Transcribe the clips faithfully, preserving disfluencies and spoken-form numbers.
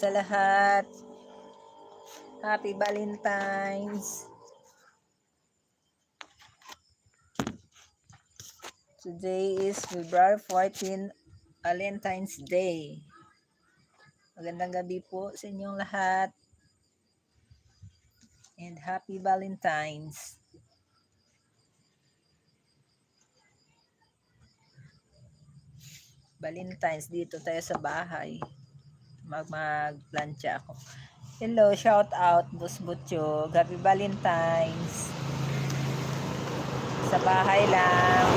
sa lahat. Happy Valentine's. Today is February fourteen, Valentine's Day. Magandang gabi po sa inyong lahat. And happy Valentine's. Valentine's, dito tayo sa bahay. Mag, magplantsa ako. Hello, shout out, Boss Butchog. Happy Valentine's. Sa bahay lang.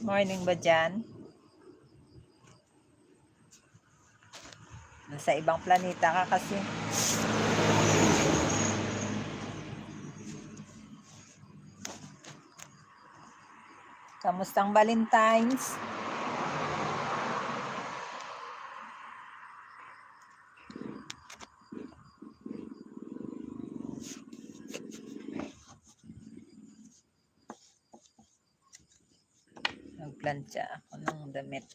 Morning ba dyan? Nasa ibang planeta ka kasi. Kamusta ang Valentine's? Nagplantsa ako ng damit.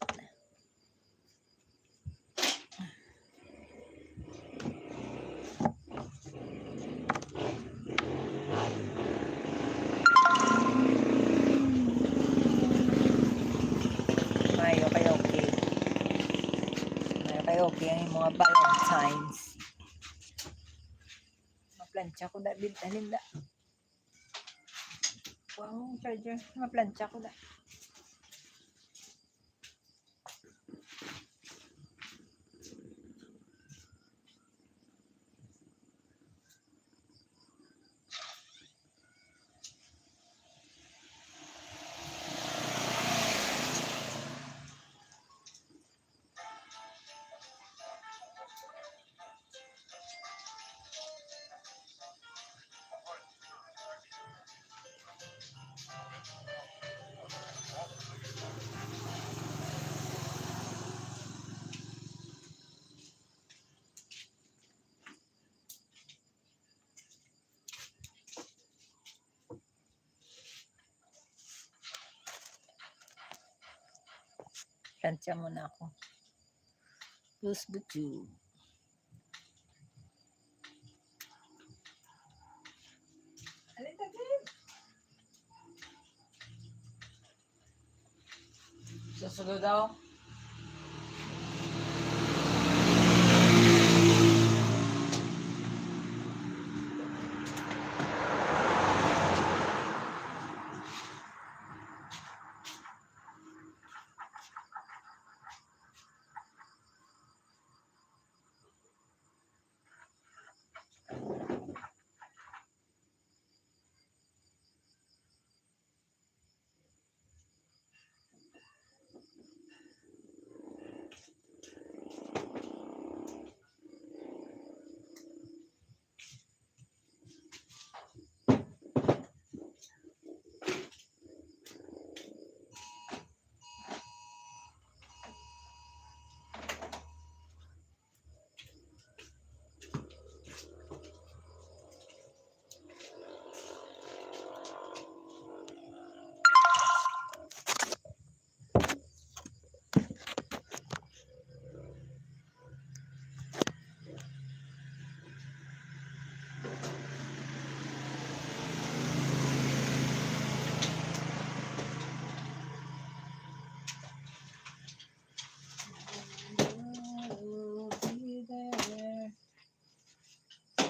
Mayo kay okay. Mayo kay okay ang mga Valentine's. Maplantsa ko na, bid-, alin na? Wow, charger. Maplantsa ko na. Plantsa muna ako. Plus butu. Sa sulod daw. I'll be there. I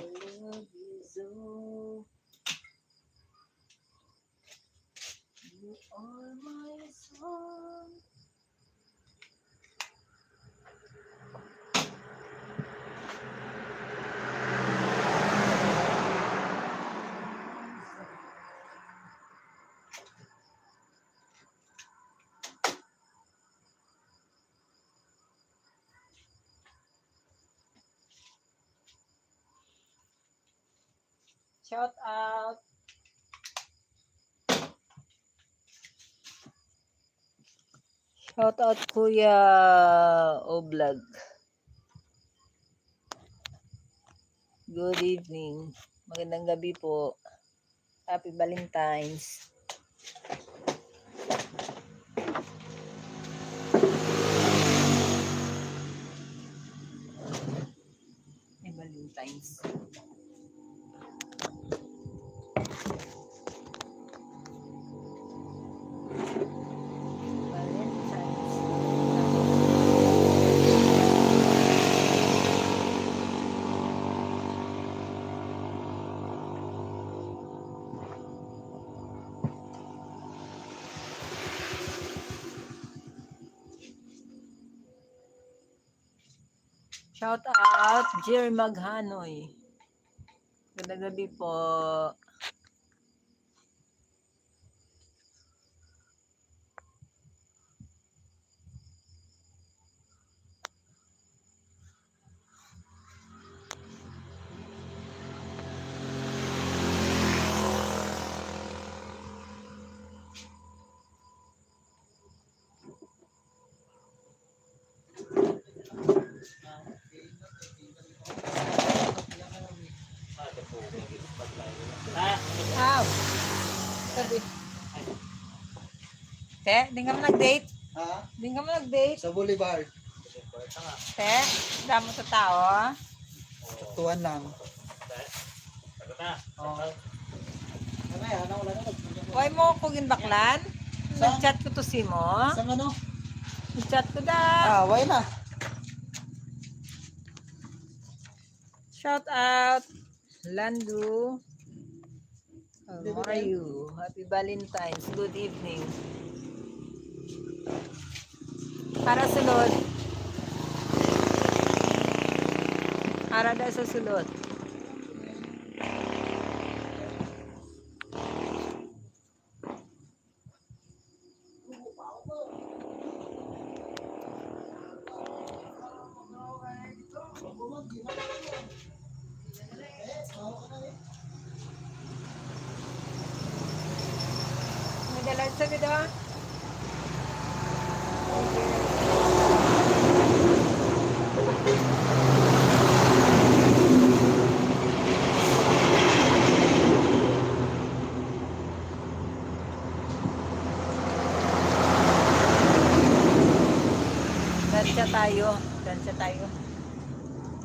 love you so. You are my song. Shout out. Shout out, Kuya Oblog. Good evening. Magandang gabi po. Happy Valentine's. Valentine's. Shout out, Jerry Maghanoy. Ganda gabi po. Aw. Sabi. Te, di ka man nag-date? Ha? Di ka man nag-date? Sa Boulevard. Te, damo sa tao. Saktuan lang. Oh. Why mo ko ginbaklan? Sa? Nag-chat ko to si mo. Sa ano? Nag-chat ko da. Ah, why na? Shout out, Lando. How are you? Happy Valentine's. Good evening. Para sulod. Para da sa sulod. May dalag sa bida. Tansya tayo. Tansya tayo.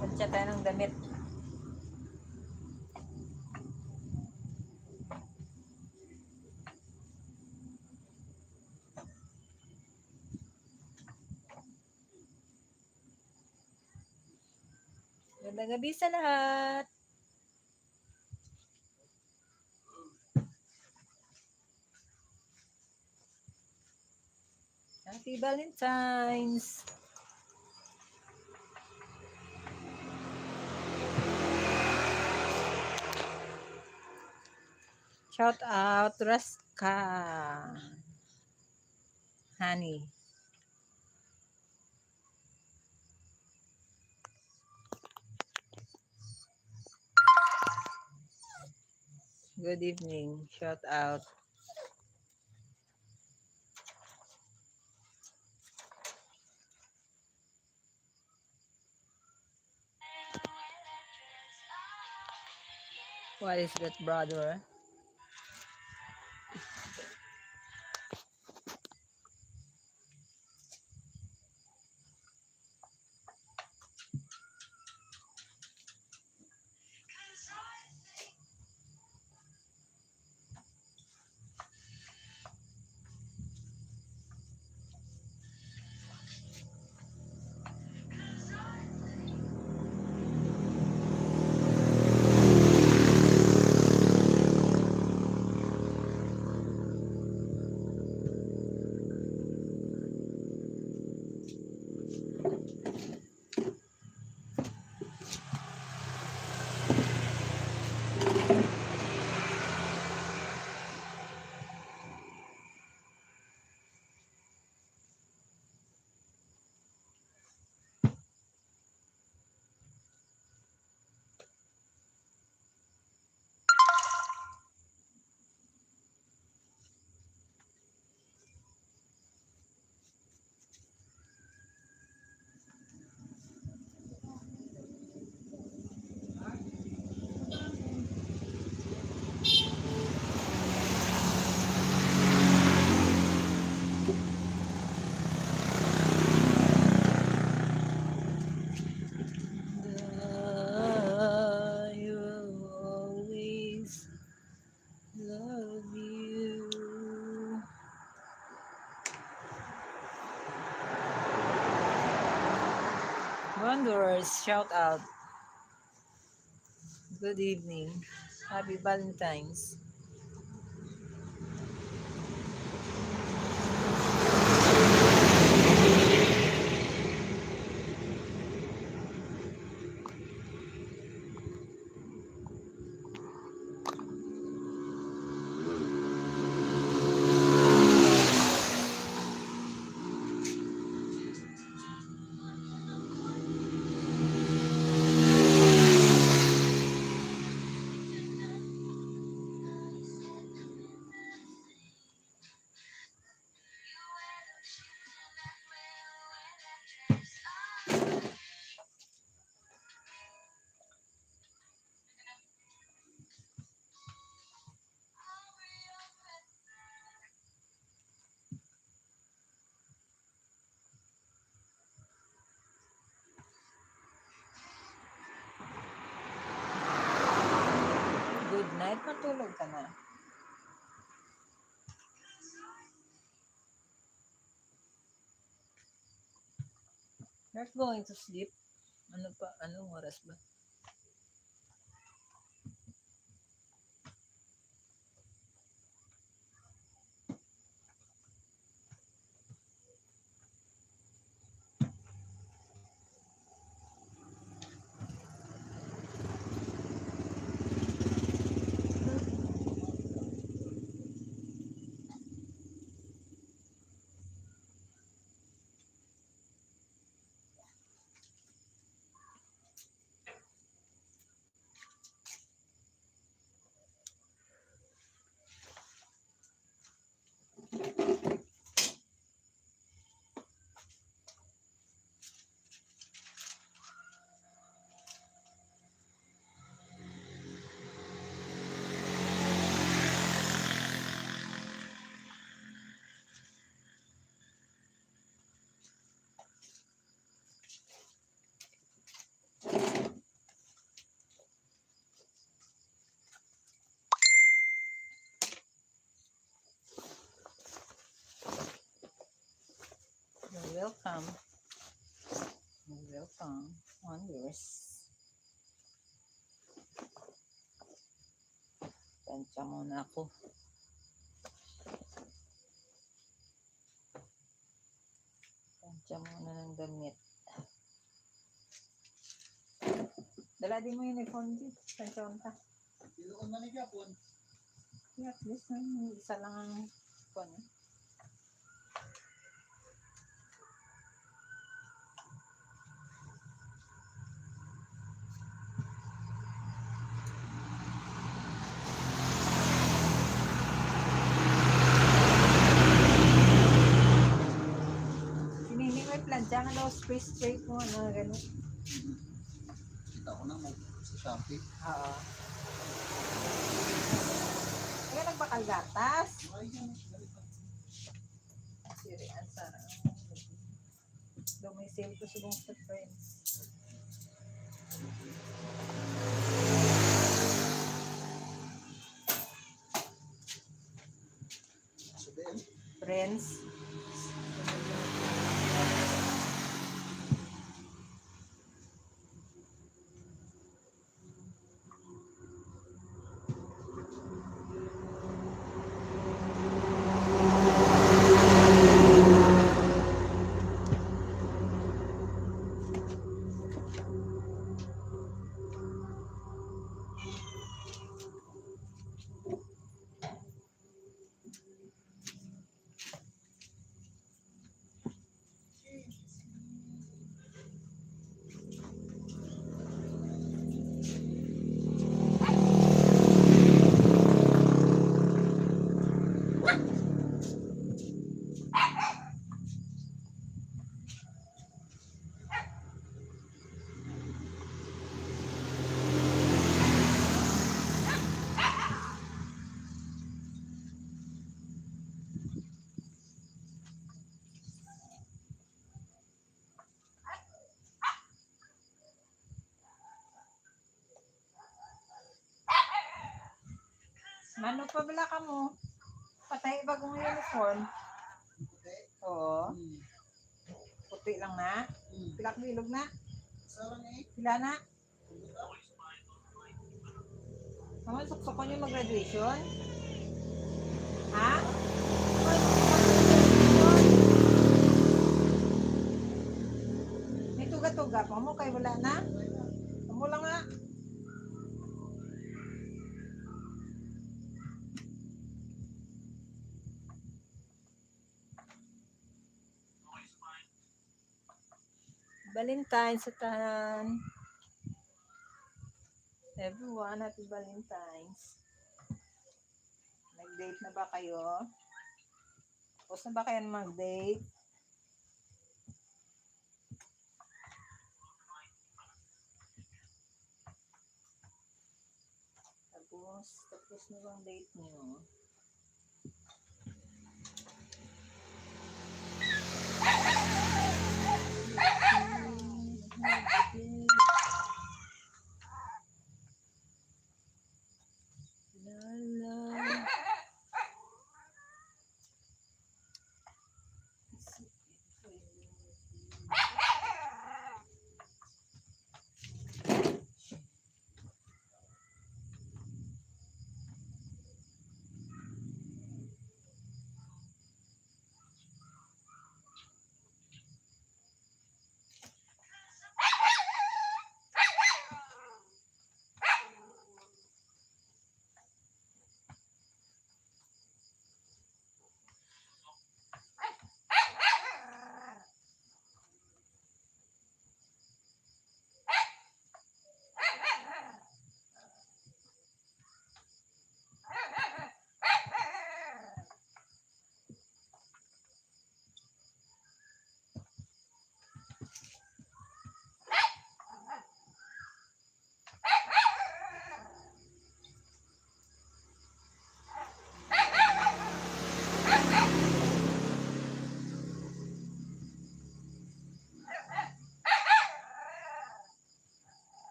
Tansya tayo ng damit. Magandang gabi sa lahat. Happy Valentine's! Shout out, Raska. Honey. Good evening. Shout out. What is that, brother? Wanderers, shout out. Good evening. Happy Valentine's. Good night, matulog ka na. Not going to sleep. Ano pa? Anong oras ba? You're welcome. You're welcome. Wonders. Tansya muna ako. Tansya muna ng damit. Dala din mo uniform, G. Tansya mo ta. Iluon man ni Japon. Yeah, at least, um, isa lang ang kuwan, eh. Sinini may plantsa nga daw spray spray mo, ano, gano'n. Kita ko na mo sa Shopee. Oo. Kaya nagbakal gatas. Ay, yan. Siri, ang sarap. Daw may sale ko subong sa friends. Friends. Mano pa bala ka mo? Patay bagong uniform. Oo. Hmm. Puti lang na. Hmm. Pila ka bilog na? Pila na? Naman, suksukon yung mag-graduation? Ha? May tuga-tuga pa mo kay wala na? Amo lang nga. Valentine sa tanan. Everyone, happy Valentine's. Nag-date na ba kayo? Tapos na ba kayo mag-date? Tapos, tapos na bang date niyo? La, la.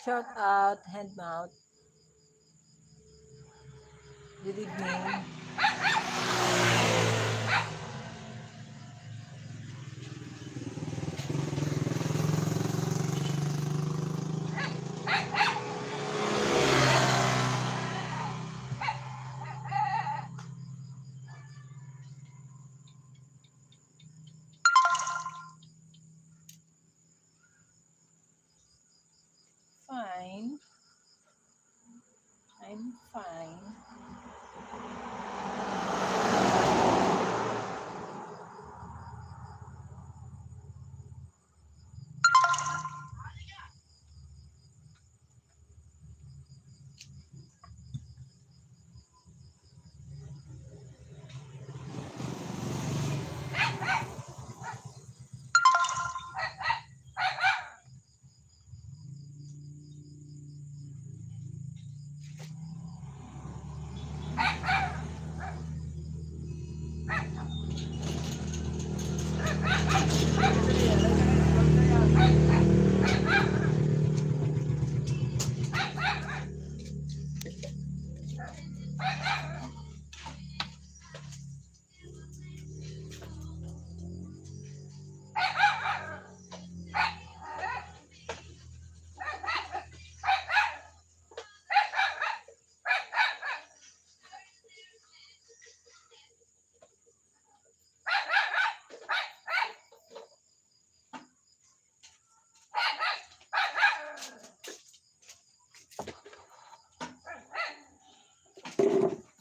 Shout out, hand mouth. Good evening. Fine. I'm fine.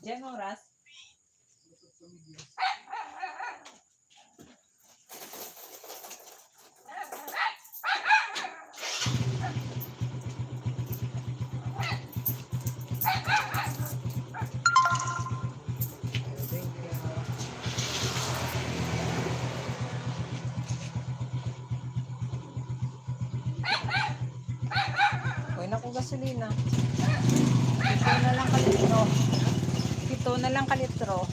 Diyan oras. Uy, Ako gasolina. Pito na lang ka litro. Pito na lang ka litro.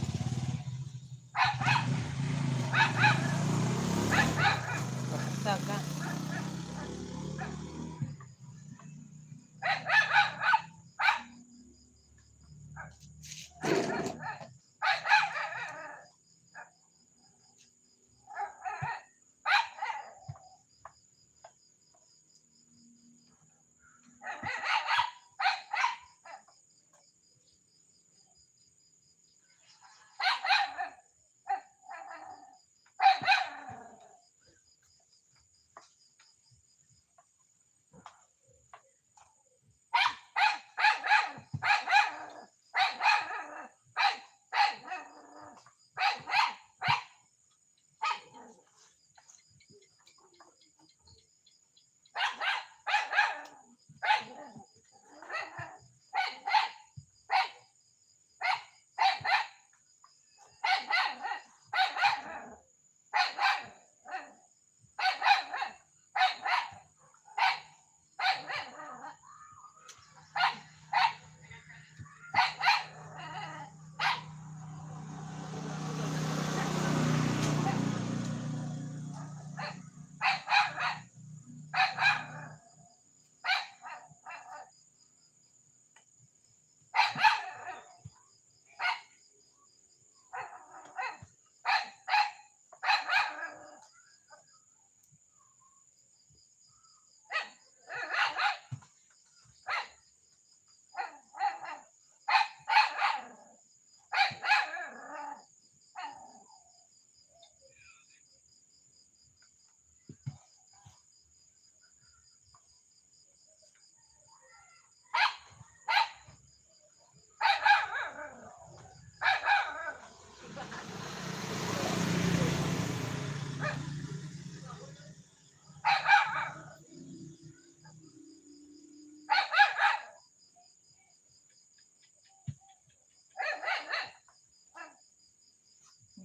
Saga.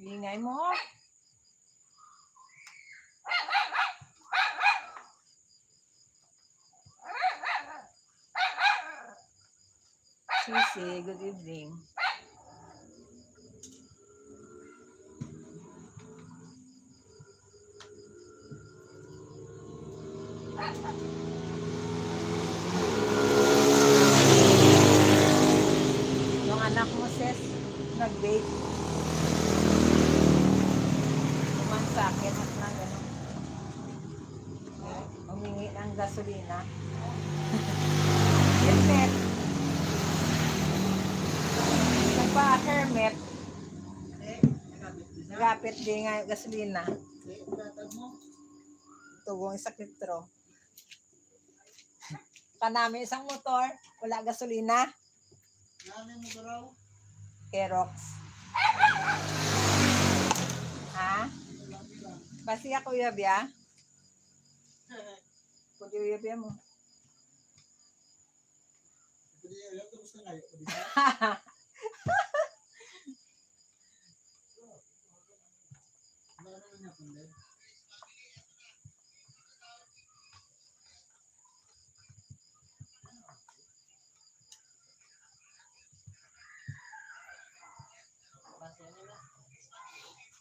Ingay mo. Sisi, good evening. Yung anak mo, sis, nag-vape. Human sa akin at nag-, ano, humingi ng gasolina. Helmet. Nagpa-helmet. Gapit di nga gasolina. Tugong isa ka litro. Kanami sang motor, wala gasolina. Nami mo raw? Aerox. Ha? Basi ako, Kuya Bia. Pwede, Kuya Bia mo. Pwede, Kuya, tapos na kayo. Pwede ba? Ano, ano na niya, kundi?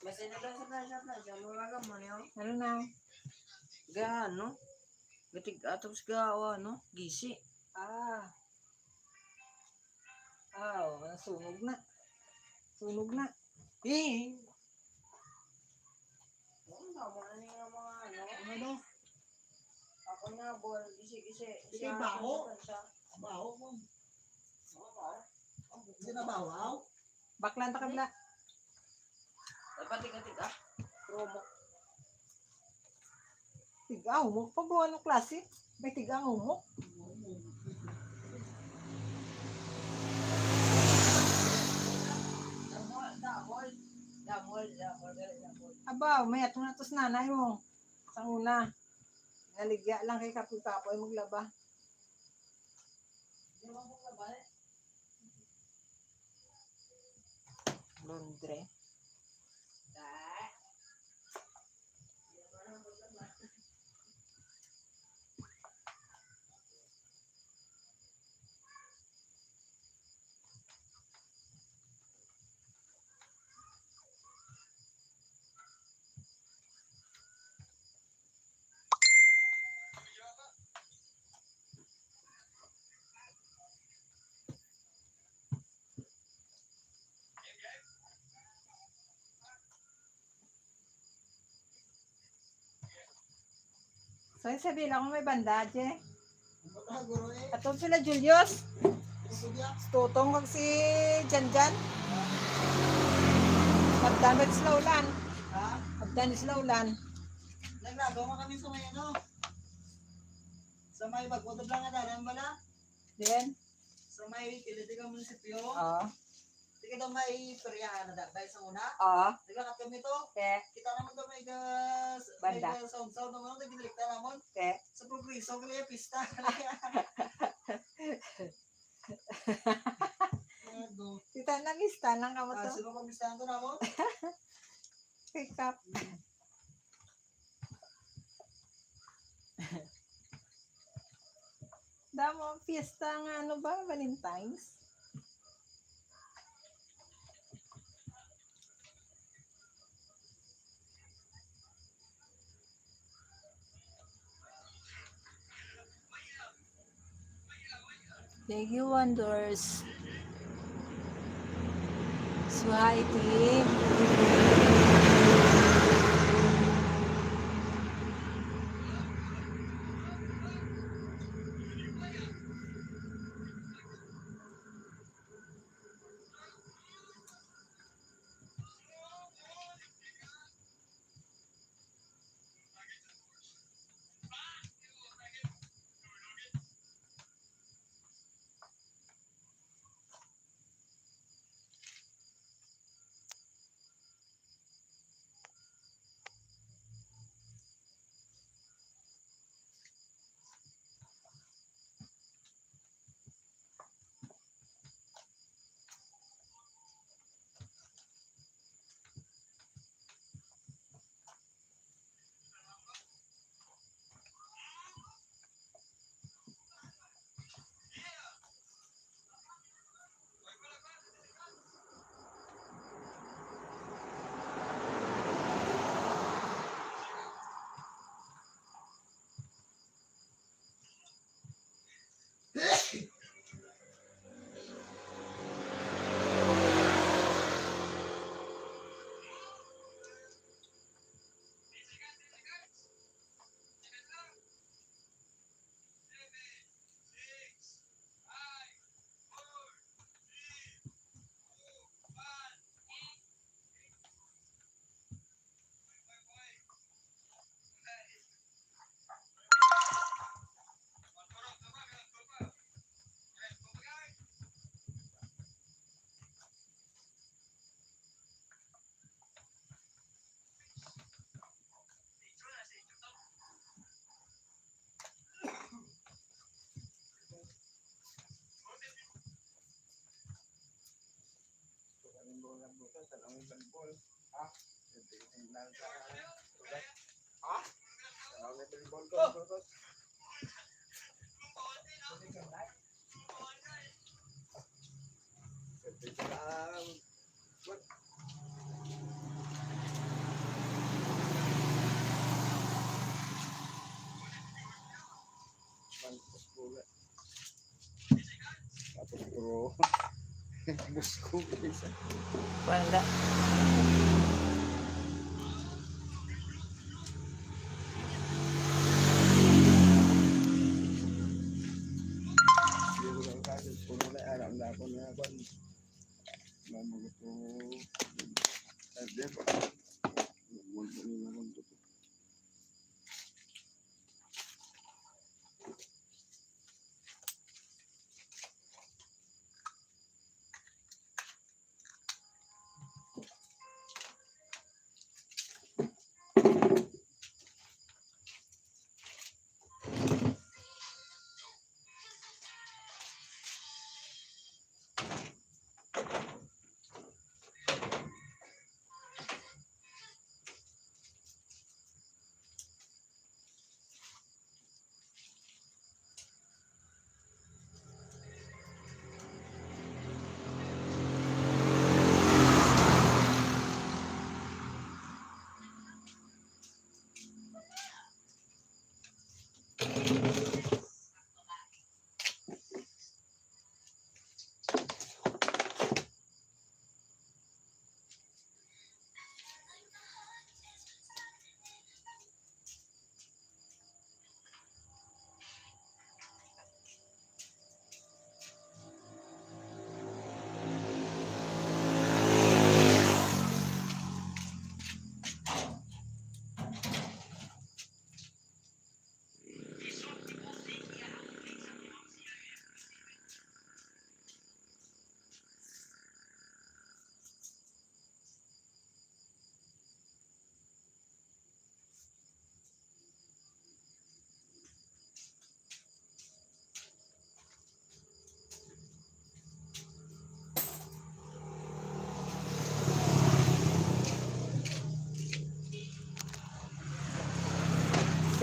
Basta na lang sa plaza, plaza. Mawagan mo niyo. Ano na? Ga, ano? Gatig atong sa ga, o ano? Gisi. Ah. Ah, o, sunog na. Sunog na. Eh. Oo, tama na nga mga ano. Ano daw? Ako na, bol, gisi-gisi. Sige, sa baho. Ano siya? Baho mo. Oo, baho. Hindi na baho, aw? Baklan ta kabla. Dapat tiga-tiga. Promo. Tiga, humok pa ba? Anong klase? May tiga ang humok? Damol, damol. Damol, damol, damol. Aba, may ato na to sa nanay mo. Sa una, naligya lang kay kapoy-kapoy maglaba. Laundry. Ito yung sabi lang kung may banda, Je. Ato sila Julius. Tutong kag si Janjan. Magdamit sila ulan. Ha? Magdamit sila ulan. Naglagaw man kami sa may ano? Sa may bagwag lang nga dalan bala? Then? Sa may Tilidiga Munisipyo? Oo. Di ka daw may peryahan na da, dahil sa una? Oo. Naglakat kami to. Te. Kita naman daw may gas, may Banda. Gas sound sound naman, ang ginrekta naman. Te. Sa Progreso, kaya pista. Ano? Kita na, mista lang kamo Ah, to. Sino pag mistahan to naman? Pick up. Damo ang fiesta nga ano ba, Valentine's? Thank you, Wonders. So, hi, team. Tapos puro busko, guys. Wala. Siguro lang tayo, puno na yan. Ang dako na yan. Ang mga to. Ay, di ba? Huwag mo na lang to.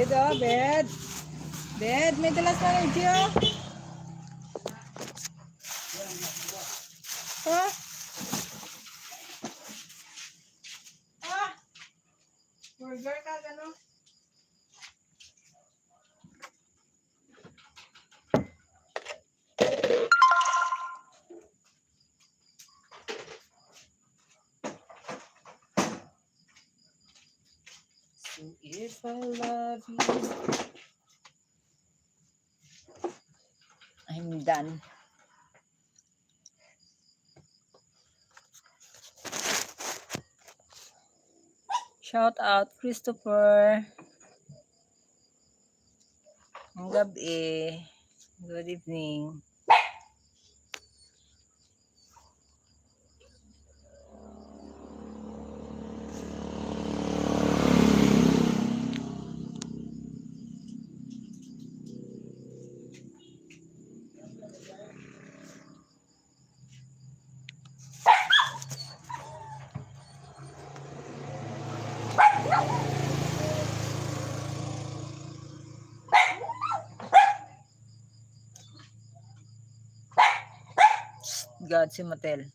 Ito, bed. Bed, may dalas na rin, Gio. Ha? Ha? Burger ka, gano? So if I love you, I'm done. Shout out, Christopher. Ang gabi. Good evening. God, si Matel.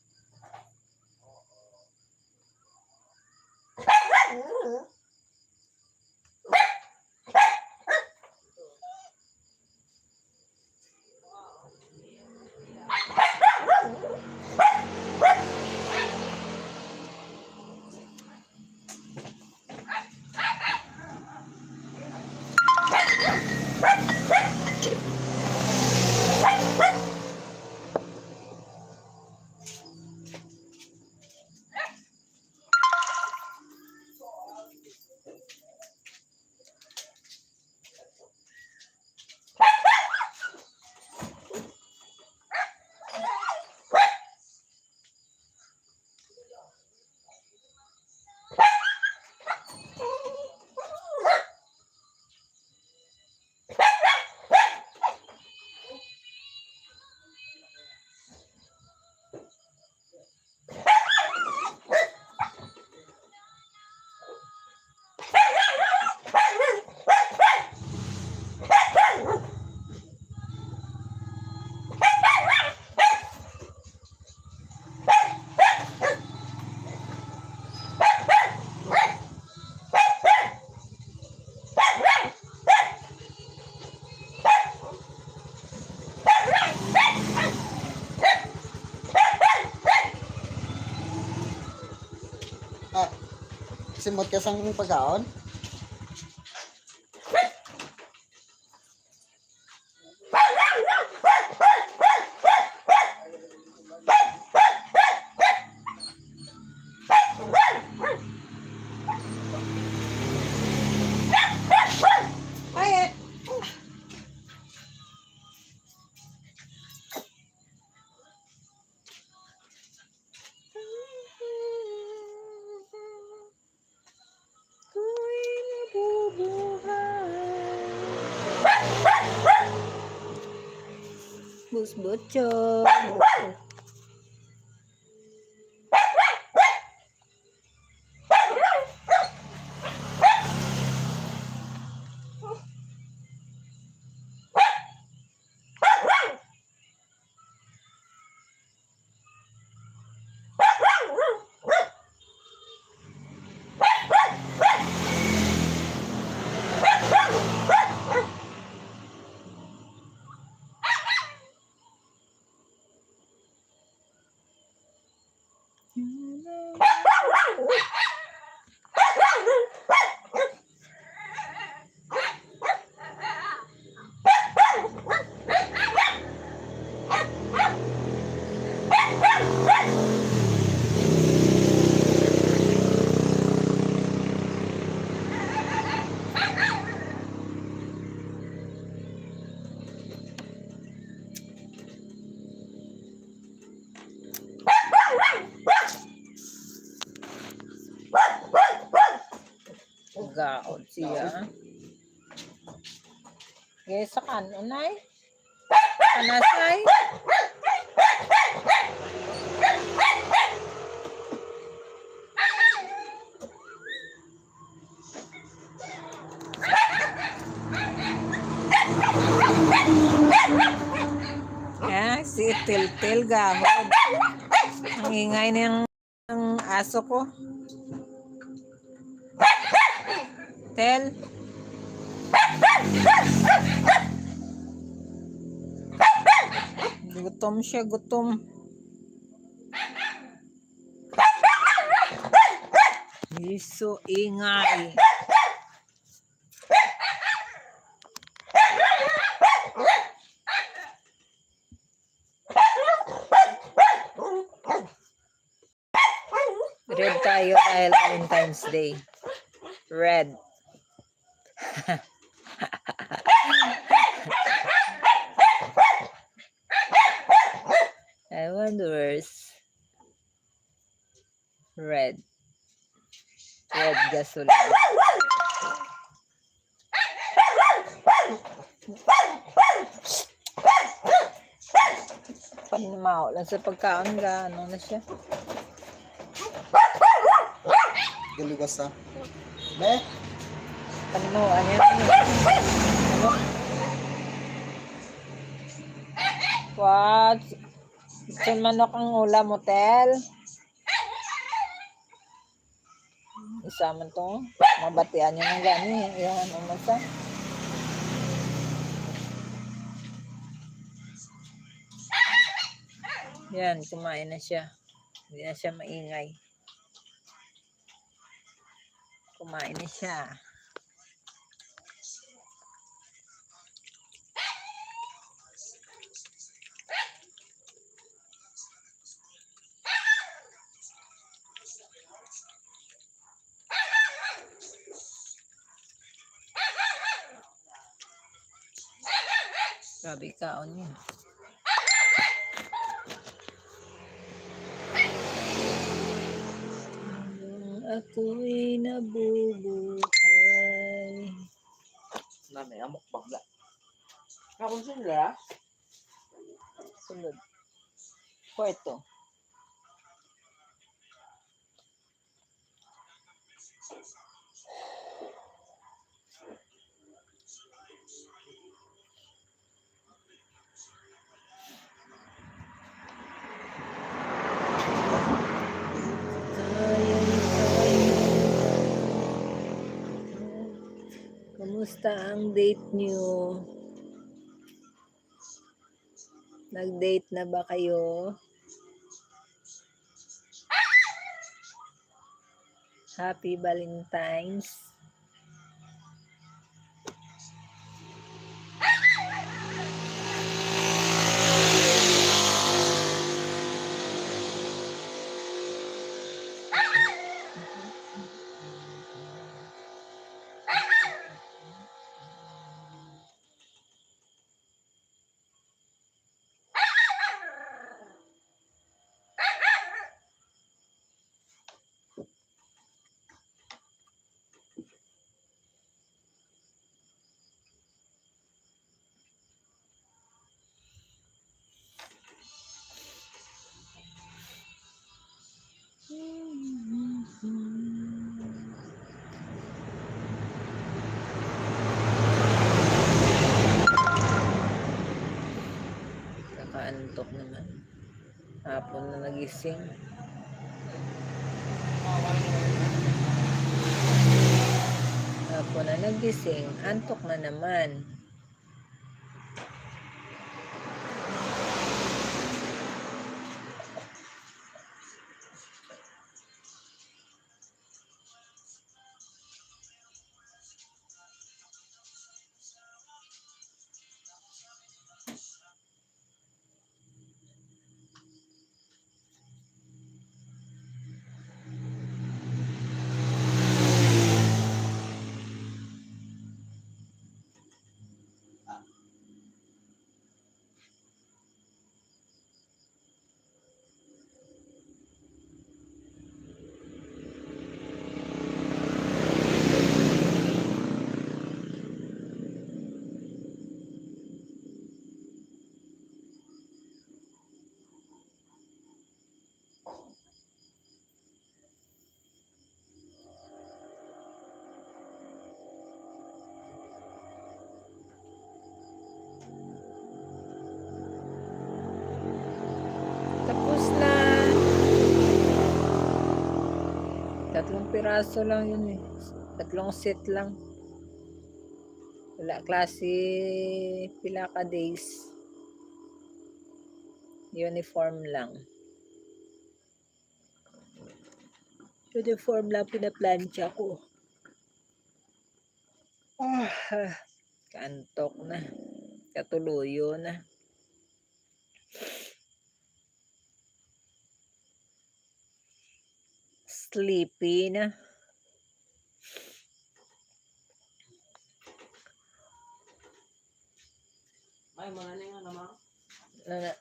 Ah, simot ka sang pagkaon? Ay, eh. Ako'y nabubuhay. Busbutchon. Gaon siya. Yes, sa kan-, unay? Kanasay? Si Tiltil gahod. Ang ingay niyang aso ko. Tel. Gutom siya, gutom. Iso ingay. Red tayo dahil Valentine's Day. Red. I wonder. Red. Red gasoline. Panimaw lang sa pagkaon ga, ano na siya? Galugas, ha? Be? Panimaw, ano yan? Ano? What? Chicken manok ang ulam, Tel? Isa man to. Mabatian niya ng gani. Yung ano man sa. Yan, kumain na siya. Hindi na siya maingay. Kumain na siya. Grabe kaon niya. Ako'y nabubuhay. Nami, amok bangla. Kapon sila? Sulod. Kwarto. Kumusta ang date niyo? Nag-date na ba kayo? Happy Valentine's. Kakaantok naman. Hapon na nagising. Hapon na nagising. Antok na naman. Tatlong piraso lang yun eh. Tatlong set lang. Wala klase, pila ka days. Uniform lang. Uniform lang pinaplantsa ko. Ah, kaantok na. Katuloyo na. Sleepy na. Ay, mga na yung ano, ma? Ano na?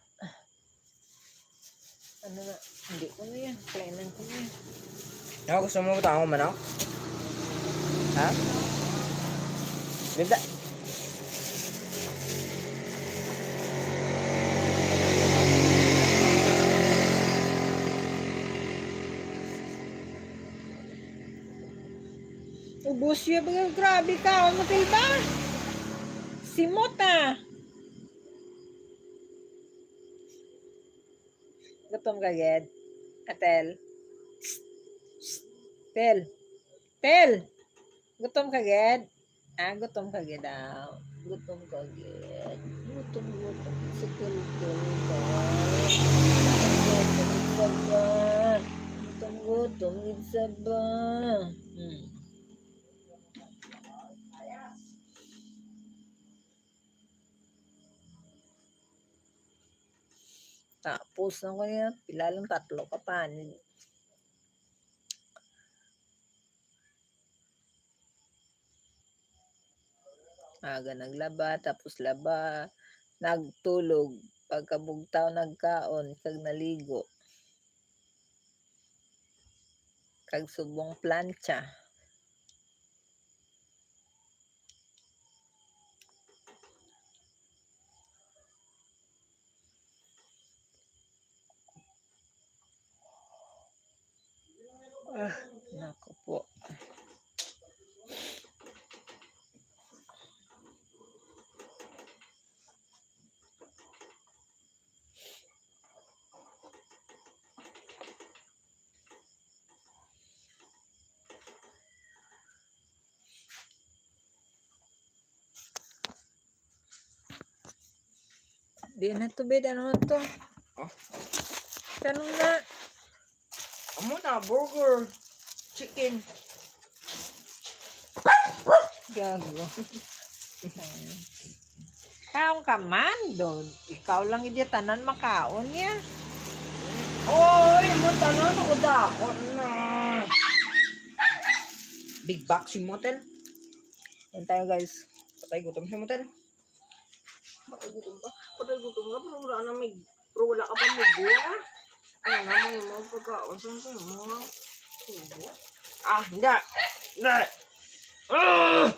Ano na? Hindi ko na yan. Kainan ko na yan. Ako, gusto mo butangan ko manok? Ha? Ganda. Ubos ya ba? Grabe ka, ano, Matilda? Simot, ah. Gutom ka, gid? Atel. Psst, psst. Tel. Tel. Gutom ka, gid? Ah, gutom ka, gid, daw. Gutom ka, gid. Gutom, gutom. Sa tel, tel, daw. Gutom, gutom, gid sa ba. Gutom, gutom, gid sa ba. Hmm. Tapos, ano kaya? Pila lang, tatlo ka panit. Aga naglaba, tapos laba, nagtulog, pagkabugtaw nagkaon, kag naligo. Kag subong plantsa. Ah, naku po. Di na to, bed. Ano na to? Oh. Tanong na. Amo na, burger, chicken. Gago. Kaon ka man, Dod. Ikaw lang, hindi tanan makaon niya. Oy, mo tanan ako dako na. Big box yung motel. Yan tayo, guys. Patay gutom si motel. Patay gutom ka. Patay gutom ka, pero wala na may, pero wala ka pa may buwa. Ano na, may mga pagkaon sa mga kubo? Ah, hindi. Hindi. Ah!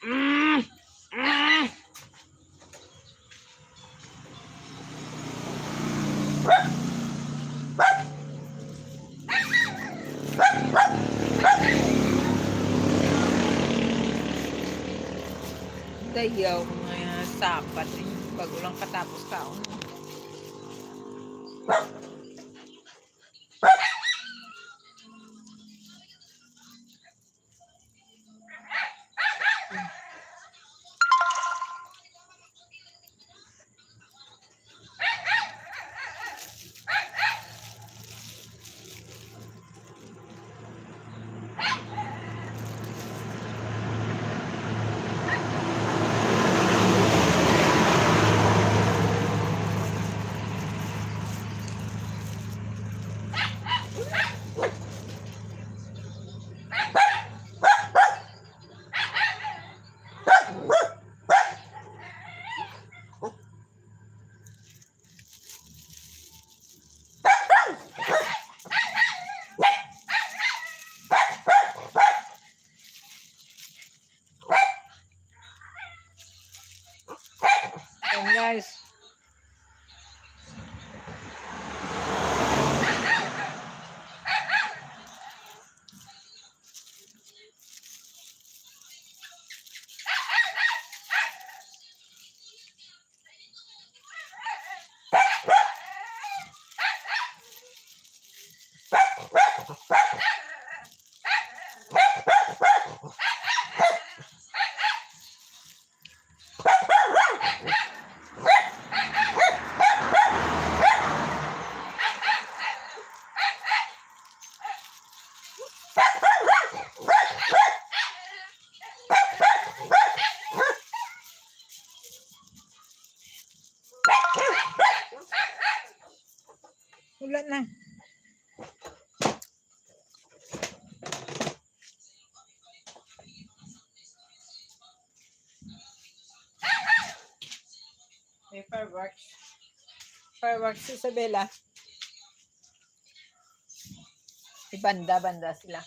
Mm! Mm! Dayaw, mga sapat. Bago lang katapos kaon. Wala na. May fireworks. Fireworks, Isabela. Ibanda-banda sila.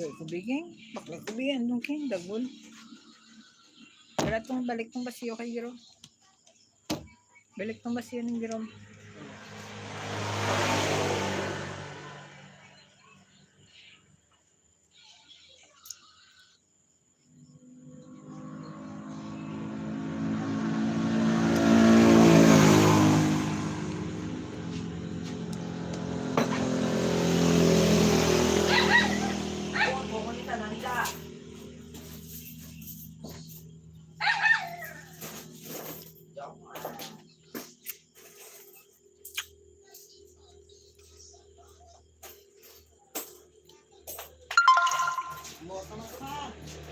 Dagol ko biging. Bakla ko bigyan. Dungking. Dagol. Wala tong balik tong basiyo kay Giro. Balik tong basiyo ning Giro.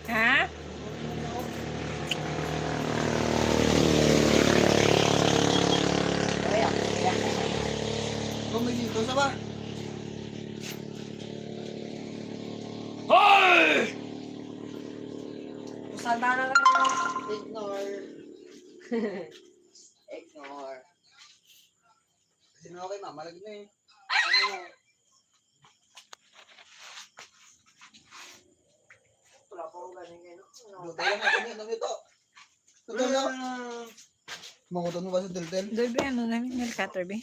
Ha? Kung may dito sa ba? Hoy! Usan na lang, ano? Ignore. Ignore. Sino kay mama lagi na eh. Wala pa ko galing kayo. Dutay lang ako niya, nang ito. Ito lang. Mangutan mo ba sa tiltil? Doy, be, ano namin, nail cutter, be?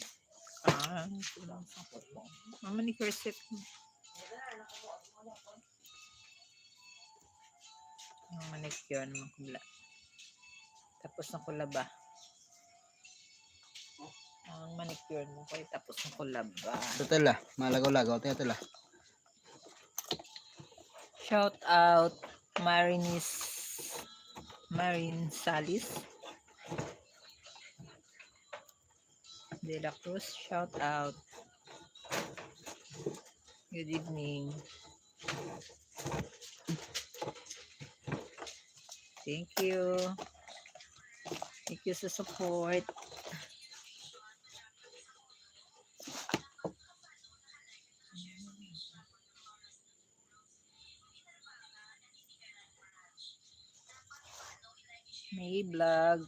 Ah, ito lang sa kuko. Mama ni Crescent. Ang manicure naman ko bala. Tapos na ko laba. Ang manicure mo kay tapos na ko laba. Ito tala, malagaw-lagaw. Ito tala. Shout out Marinis, Marin Salis. De La Cruz, shout out. Good evening. Thank you. Thank you sa support. May vlog.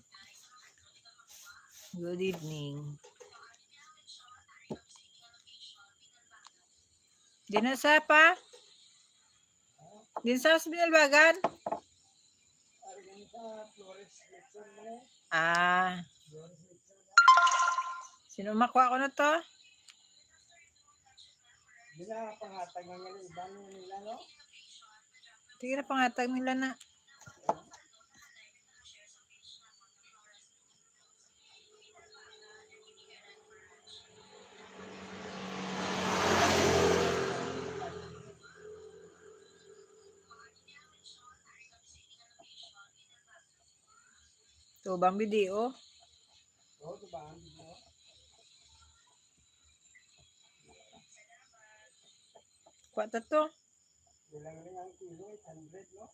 Good evening. Di na sa pa? Di na sa, sa Binalbagan? Ah. Sino makuha ko na to? Di na pangatag nga nila iba nila, no? Sige na, pangatag nila na. Tubang video. Oo, tubang video. Kuha ta to. Bilang rin ang kilo, eight hundred, no?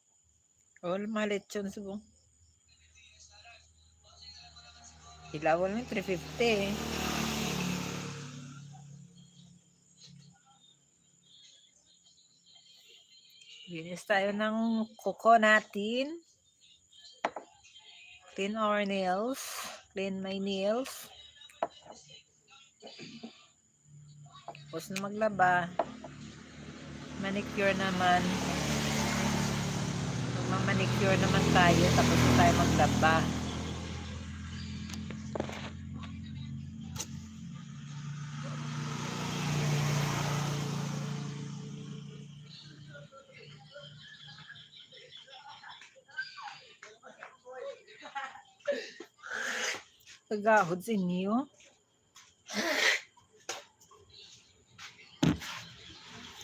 Oh, mga lechon subong. Ilawan ni three fifty eh. Linis tayo ng kuko natin. Clean our nails. Clean my nails. Tapos na maglaba. Manicure naman. Magmamanicure naman tayo. Tapos na tayo maglaba. Kagahod sa inyo.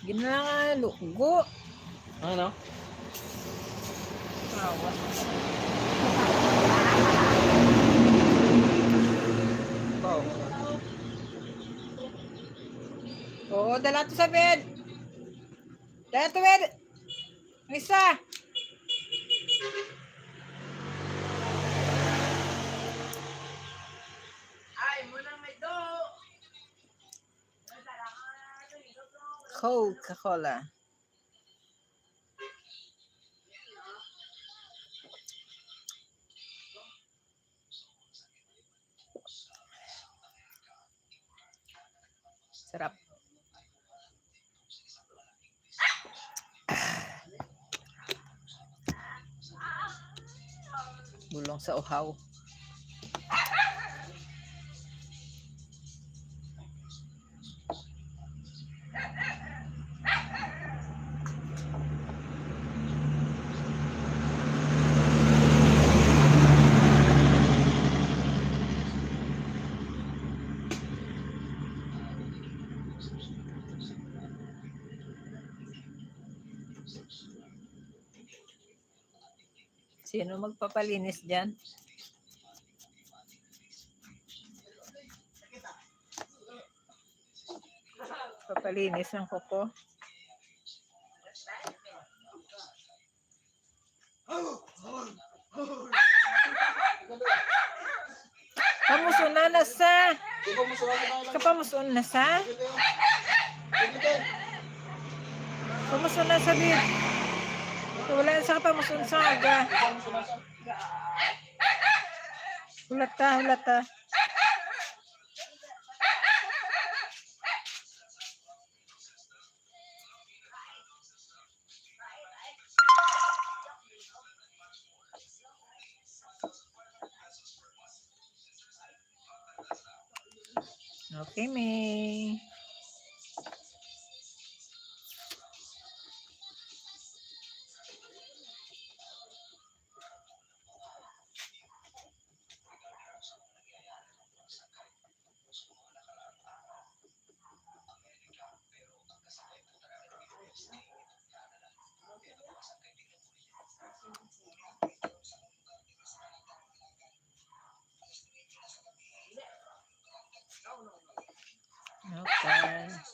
Ginalugo. Ano? Awa. Oo, dala to sa bed. Dala to bed. Ang isa. Coca-Cola. Sarap. Bulong sa uhaw. Sino magpapalinis dyan? Papalinis ng kuko. Pamusunan na sa. Kapamusunan na sa. Pamusunan sa bid. Wala sa kapamusunan sa aga. Hulata, hulata. Okay, May. Okay.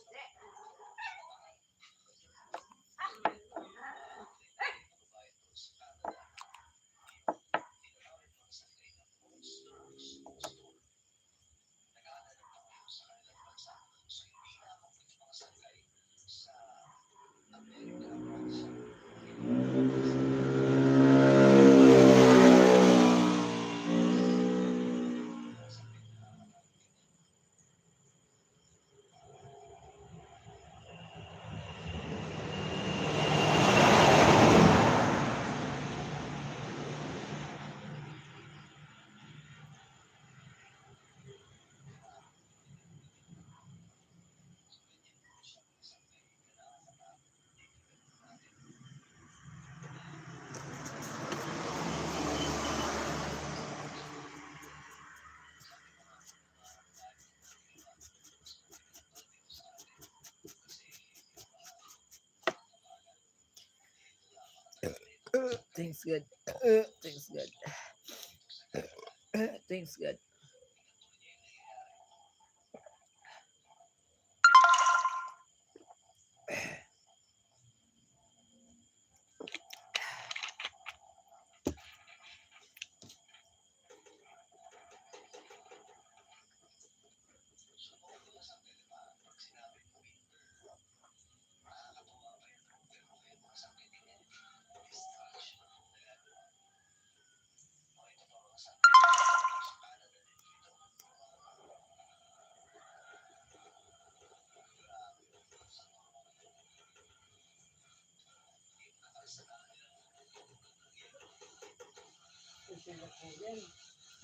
Things good. Things good. Things good.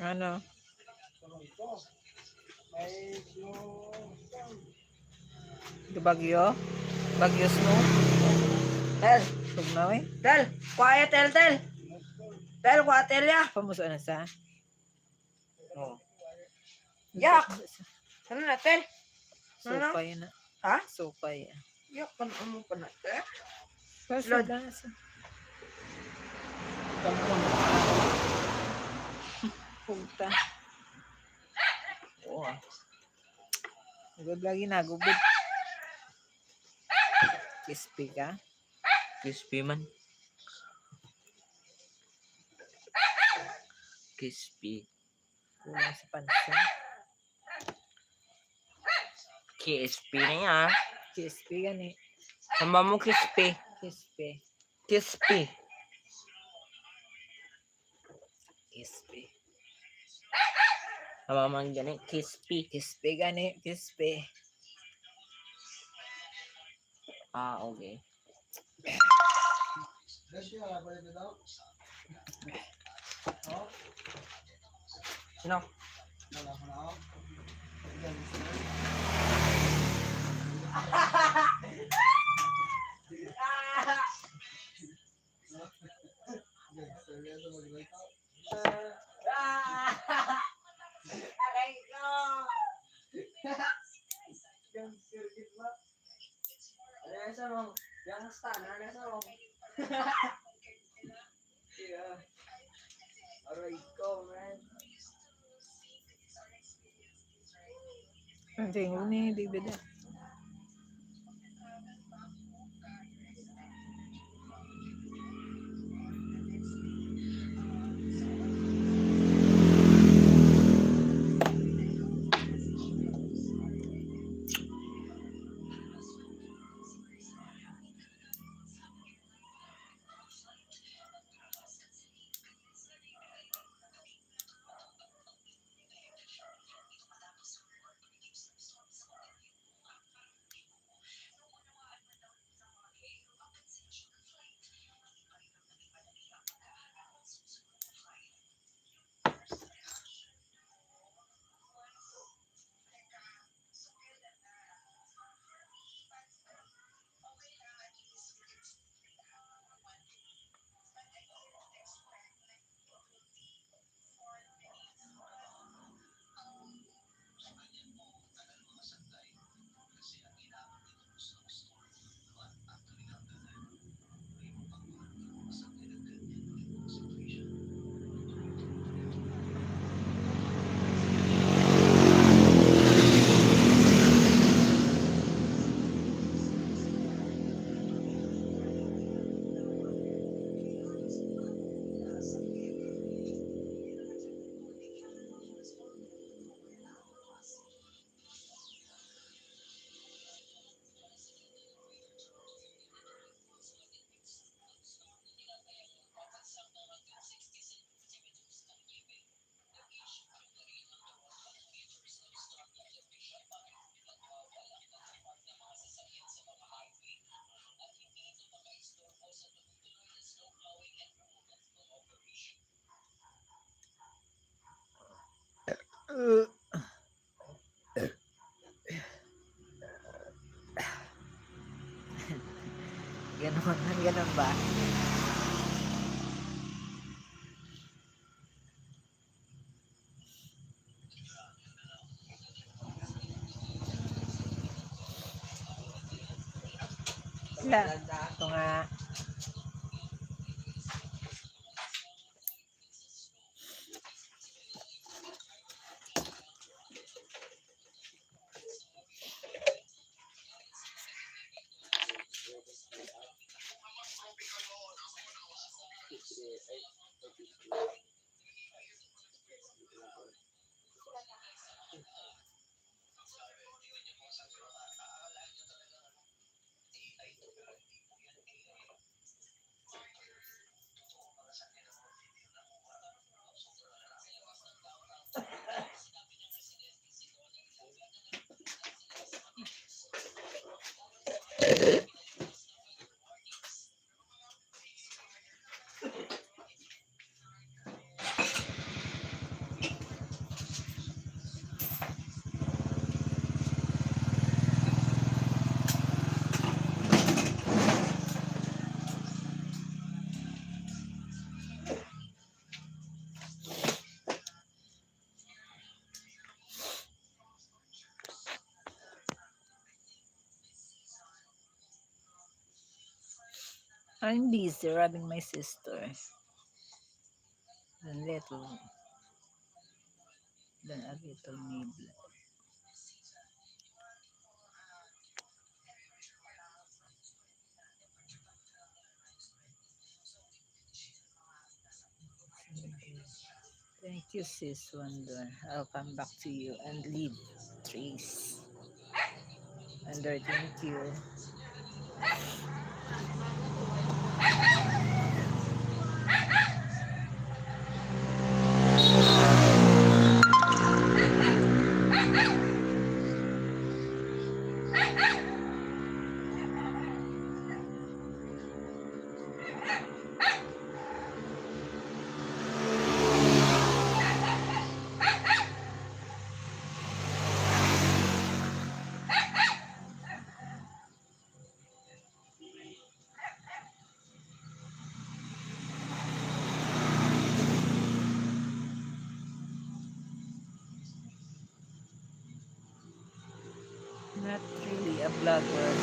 Ano? Di Bagyo? Bagyo Snow? Tel, Tugnaw eh. Tel, quiet, Tel, Tel. Tel, quiet, Tel, ya. Pamuso na sa? Oh. Yak. Ano na, Tel? Ano? Sukay na. Ha? Sukay. Yak, kan ano pa na, Tel? Basta Lord. Basta. Puta. Oo, ah. Gud lagi na, gubid. Crispy ka? Crispy man. Crispy. Kulang sa pansin. Crispy na yan. Crispy gani. Sama mo crispy. Crispy. Crispy. Crispy. Tama man gani, crispy. Crispy gani, crispy. Ah, okay. Sino? Aray ko! Gangster gid ba? Ano yan sa mong? Gangsta na na sa mong. Yeah. Aray ko, man. Ang tingog ni David, ah. Ganon, ganon ba? Wala. Ito nga. I'm busy rubbing my sister. Then little, then a little nibble. Thank you, sis Wonder. I'll come back to you and leave trees. Wonder, thank you. Not really a vlogger.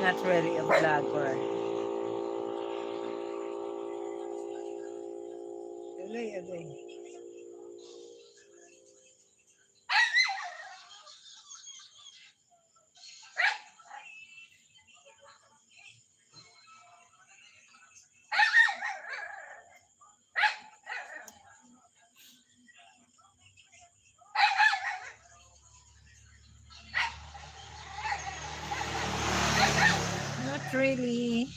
Not really a vlogger. Agay, agay. Not really.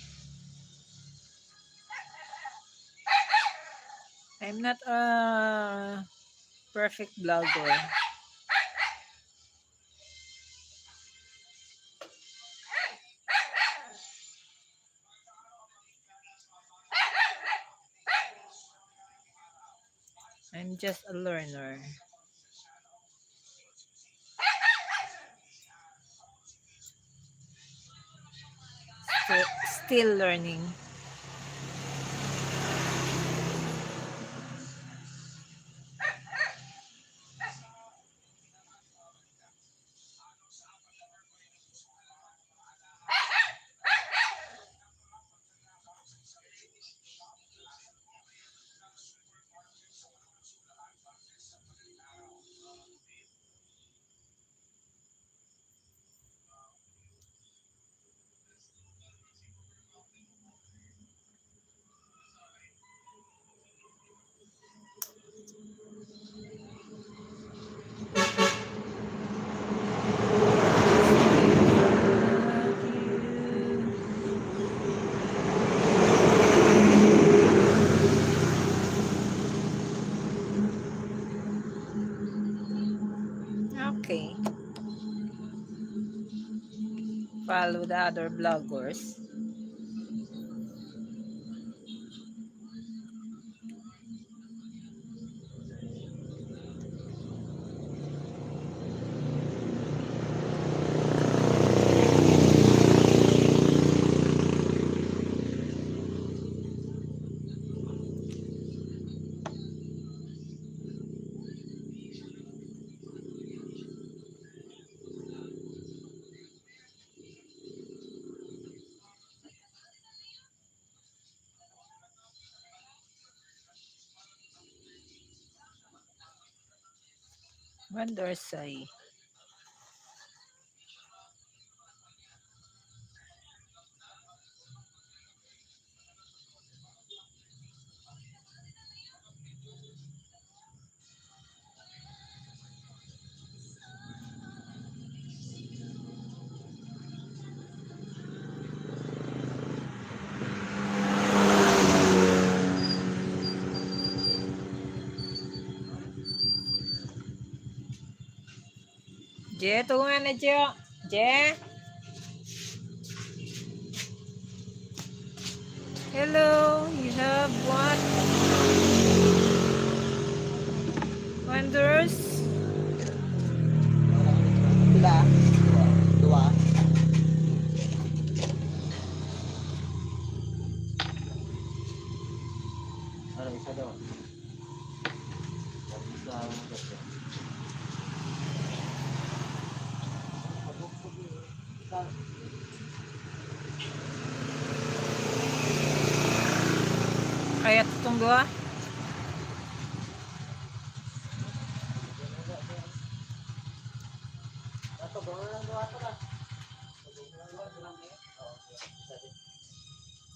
I'm not a perfect vlogger. I'm just a learner. Sti-, still learning. Okay. Follow the other vloggers. Wonder say. Je, tunga na, Je. Je. Hello, you have what? Wonders? Pila? Dua. Ano, isa daw? Isa, isa. Ang duha?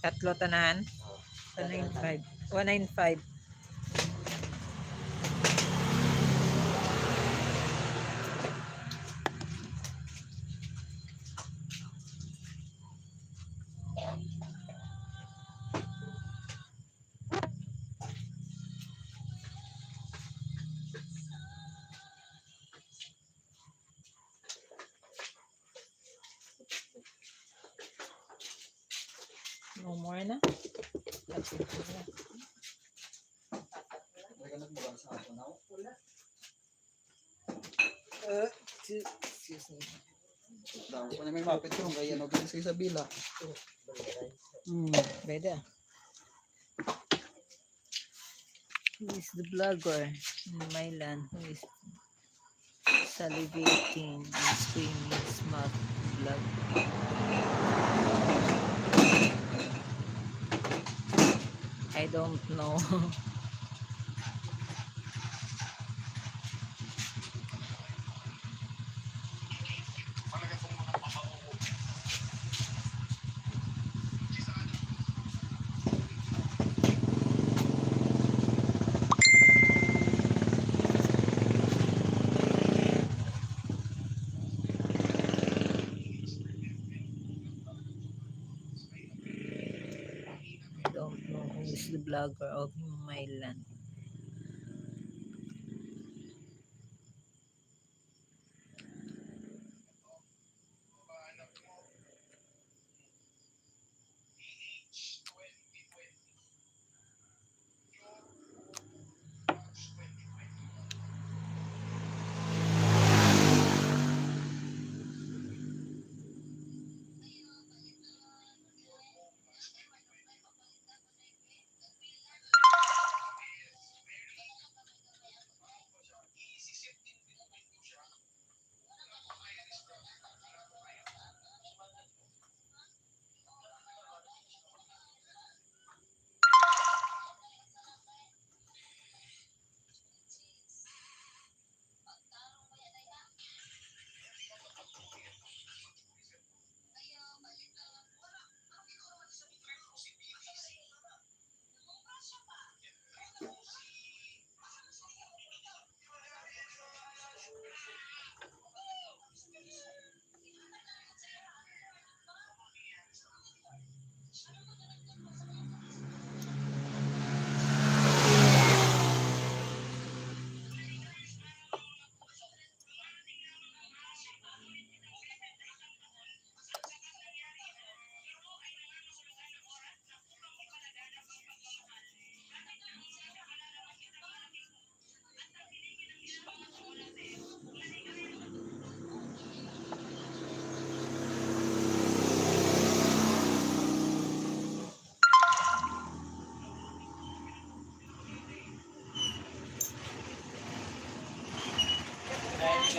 Tatlo tanan? One nine five. One nine five. No more na. Uh, excuse me. Daw ko na may mapit yung kaya no, kaya sa Isabela. Hmm, pwede ah. Who is the vlogger in my land who is salivating and screaming smart vlog? I don't know. Don't know who is the vlogger of my land.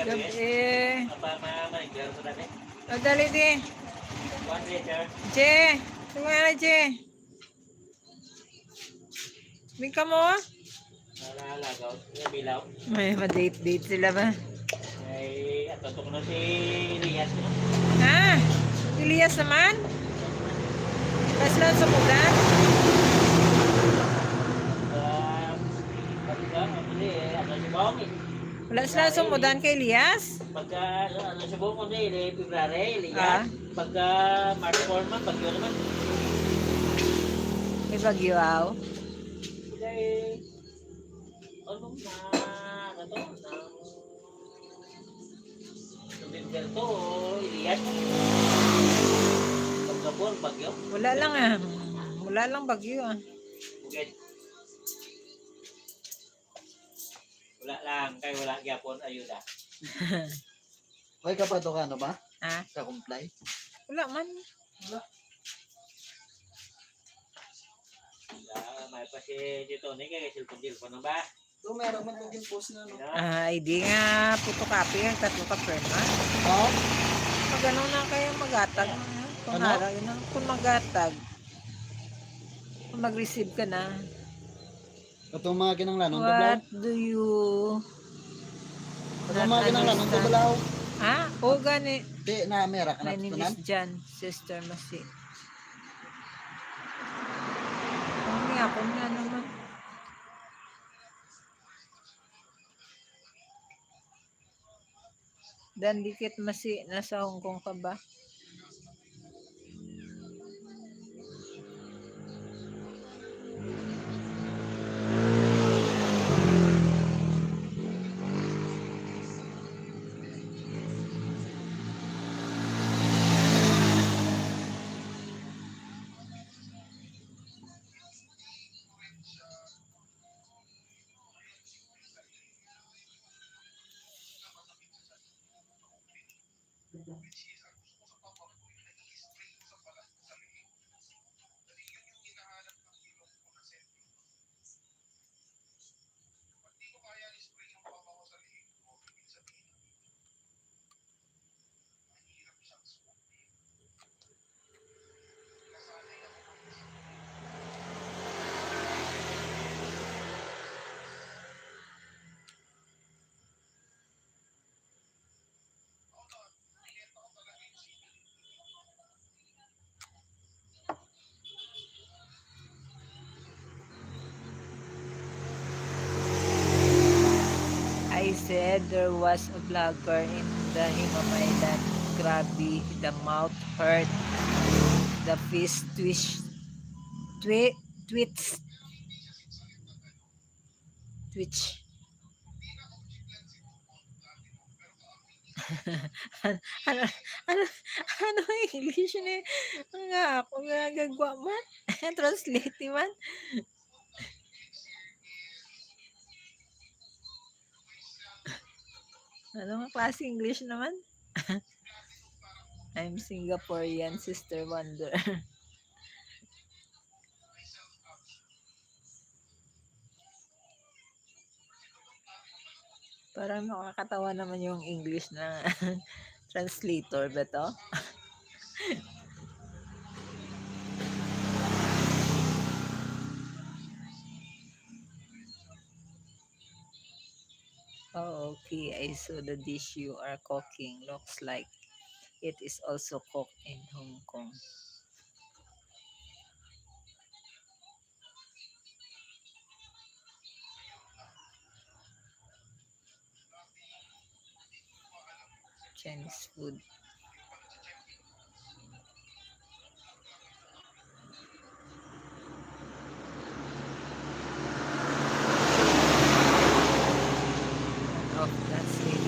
Gabi. O, dali di. Je, tunga na, Je. May ka mo? Nalagaw. May bilaw. May ma-date-date sila ba? Ay, ato to kuno si Elias, no? Ah, Elias naman? Pas lang sa mudan? Ah, pagka, ano ni, eh, ano si Bong, eh? Wala sila sa mudan kay Elias? Pagka, ano, ano si Bong, ano, eh, February, Elias? Ah. Pagka March four man, bagyo naman. May bagyo, aw? Kay, ano na, ano to, na, November to, Elias. Pagkapon, bagyo. Wala lang, ah. Wala lang bagyo, ah. Okay. Wala lang, kay wala gyapon ayuda. May ka pa to ka, ano ba? Ha? Ka-comply? Wala man. Wala. Ah, may pa si Tito ni kay cellphone, cellphone na ba? Do, meron man kong post na, no? Ah, ay, di nga photocopy ang tatlo ka perma. Oh? Pag ano na kayo, magatag na. Kung Ano? Hara, yun ang, kung magatag. Kung mag-receive ka na. Katong mga kinahanglanon, kablaw. What do you Katong mga kinahanglanon, kablaw. Ha? O, gani. Di na, mera ka na. My name is Jan, Sister Masi. Kami ako nga naman. Dan, dikit masi, nasa Hong Kong ka ba? I said there was a vlogger in the Himamay that grabe, the mouth hurt, the face twitch, twi-, twitch, twitch. Ano, ano, ano ang English ni? Ang nga ako, nga gagwa man. Translate man. Ano nga klase English naman? I'm Singaporean, Sister Wonder. Parang nakakatawa naman yung English na translator ba to? Oh, okay. I saw the dish you are cooking. Looks like it is also cooked in Hong Kong. Chinese food. Off, that's it.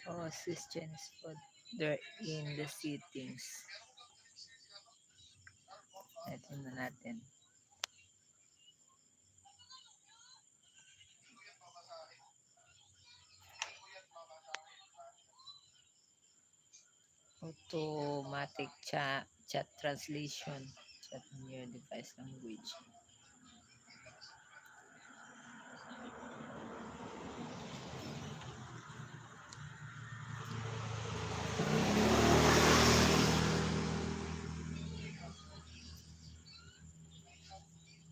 Oh, sis Chinese food. They're in the settings. Ito na natin. Automatic cha-, chat translation. Chat in your device language.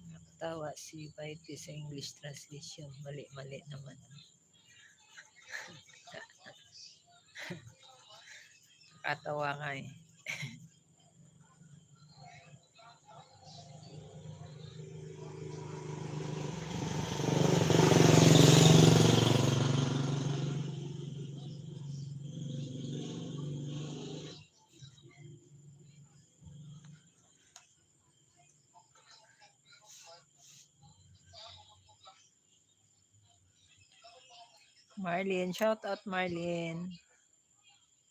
Nakatawa si Whitey sa English translation. Mali-mali naman. Katawa nga eh. Marlene, shout out Marlene.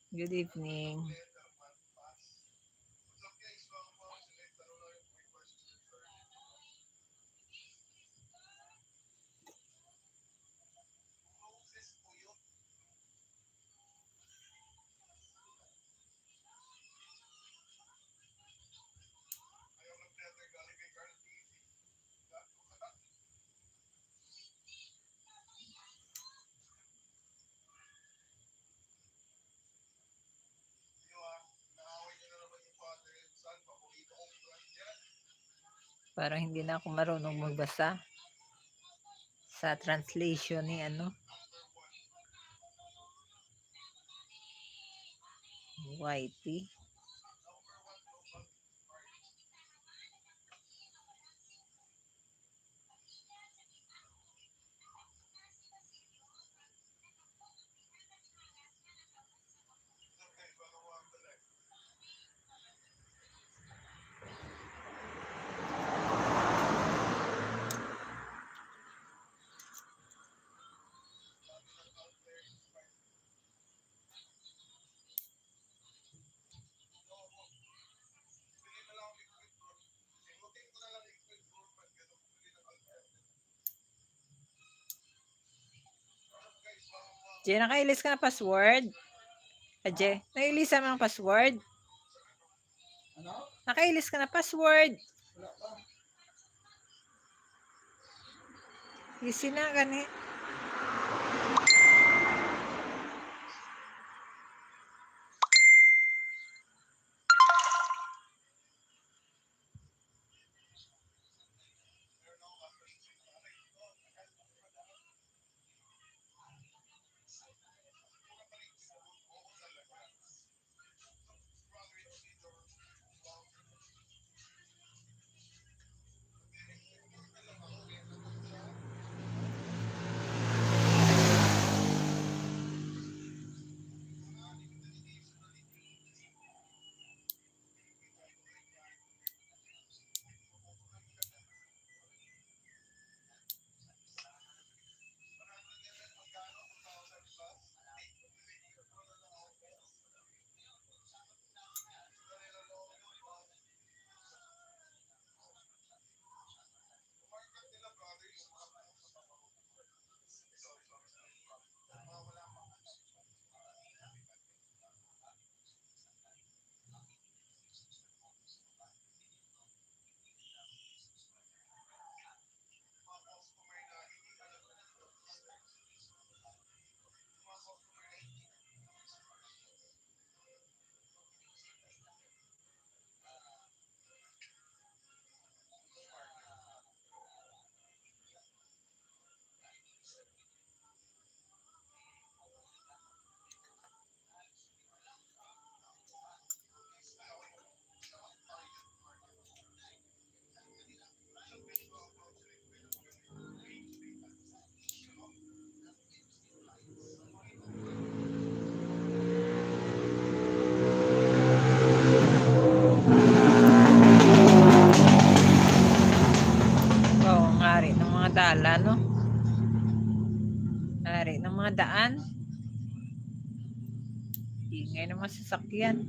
Good evening. Parang hindi na ako marunong magbasa sa translation ni ano, Y T. Jay, nakailis ka na password? Ah, Jay, nailisan mo ang password? Ano? Nakailis ka na password? Wala pa. Easy na gani. Oh, ang ari ng mga dalan, no? Ari ng mga daan. Ingay ng mga sasakyan.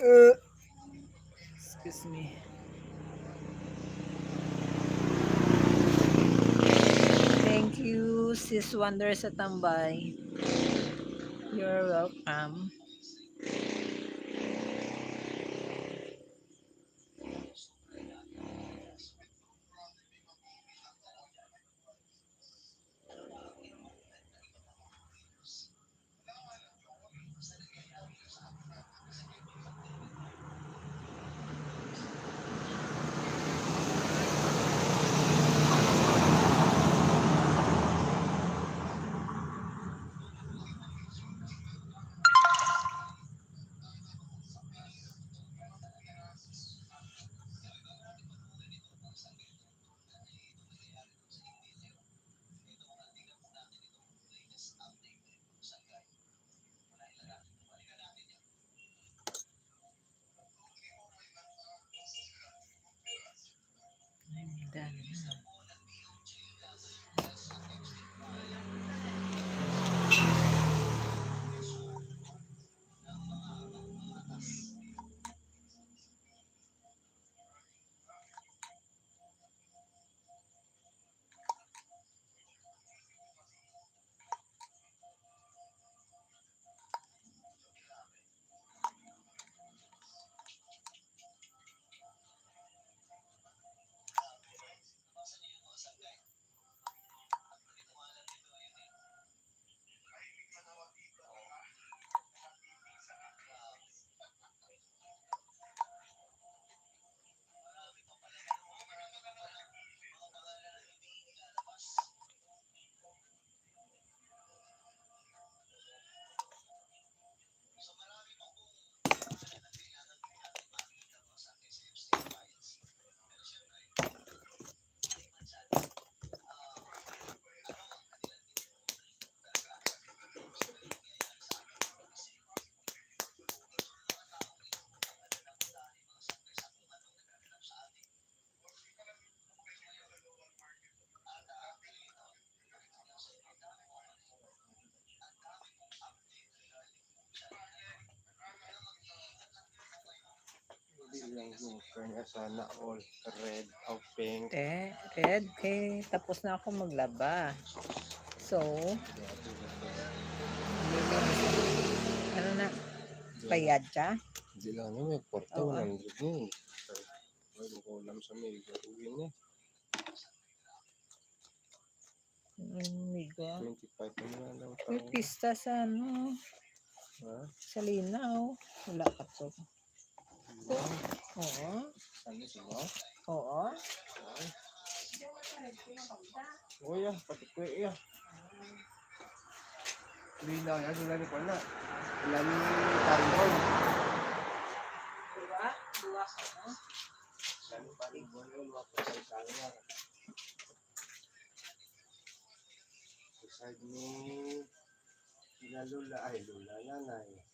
Uh, excuse me. Thank you, Sis Wonder sa tambay. You're welcome. Yung joker niya, sana all red or pink. Eh, red. Eh, tapos na ako maglaba. So, ano na? Bayad siya? Hindi lang, ano, may kwarta, Oo. One hundred na eh. Ay, makulam sa may gagawin niya. Ang miga. Twenty-five na lang daw. May taon. Pista sa ano? Ha? Sa Linaw. Wala pa to. Wala. Oo. Ano sila? Oo. Ay. Uy, ah, pati ko, eh, ah. Linaw yan, wala ni Kuan na. Wala ni Tanggol. Diba? Buwas, ano? Wala ni Tanggol, wala pa sa Tanggol. Beside ni sila Lola, ay, Lola, Nanay.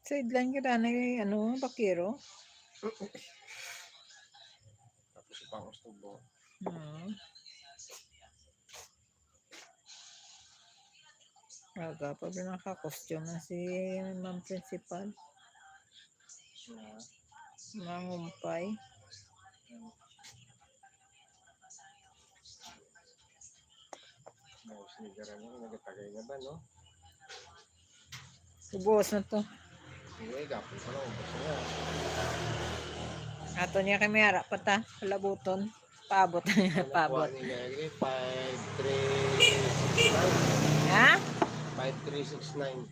Sideline ka, danay, ano, bakero? Tapos ipangos to, bo. Hmm. Aga pa ba naka-costume na si Ma'am Principal? Yeah. Mangumpay. Tapos ni Garang, nagatagay na ba, no? Ubos na to. Hindi, gapon pa lang, ubos na. Ato niya kay may ara pa ta, palabuton. Paabot, paabot. Kuha nila, agree, five three six nine. Ha? Five three six nine.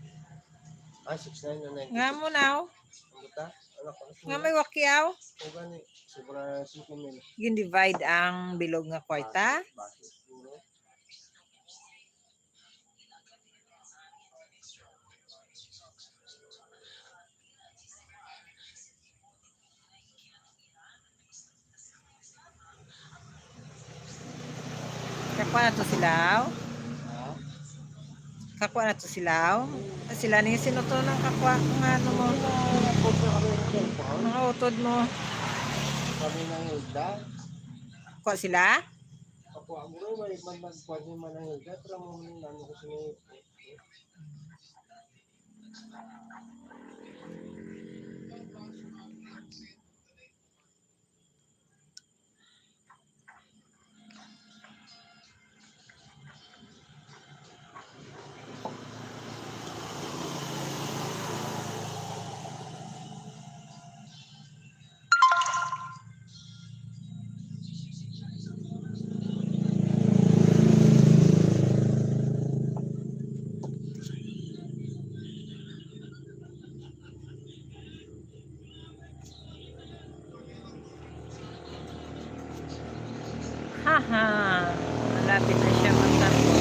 Ah, six nine na nine. Nga mo na, oh. Ang buta? Ano ko? Nga may wakyaw? O gani, sobra singko mil. Gin-divide ang bilog nga kwarta? Bakit? Bakit? Siguro. Kakuha na to sila, oh. Ha? Kakuha na to sila, oh. Ah, sila ni sinuto ng kakuha ng ano mo. Mga utod mo. Kami ng Hilda. Kuha sila? Ako, ang ulo, may man-, man-, kuha ni Manang Hilda, pero mo nang ano ko sini. Haha, malapit na siya magtapos.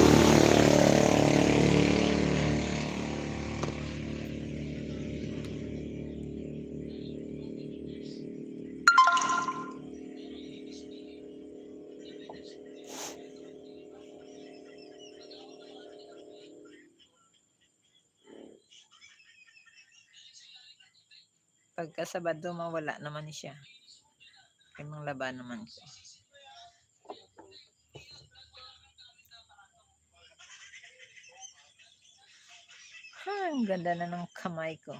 Pagka Sabado, mawala naman siya. Kay manglaba naman ko. Ha, ang ganda na ng kamay ko.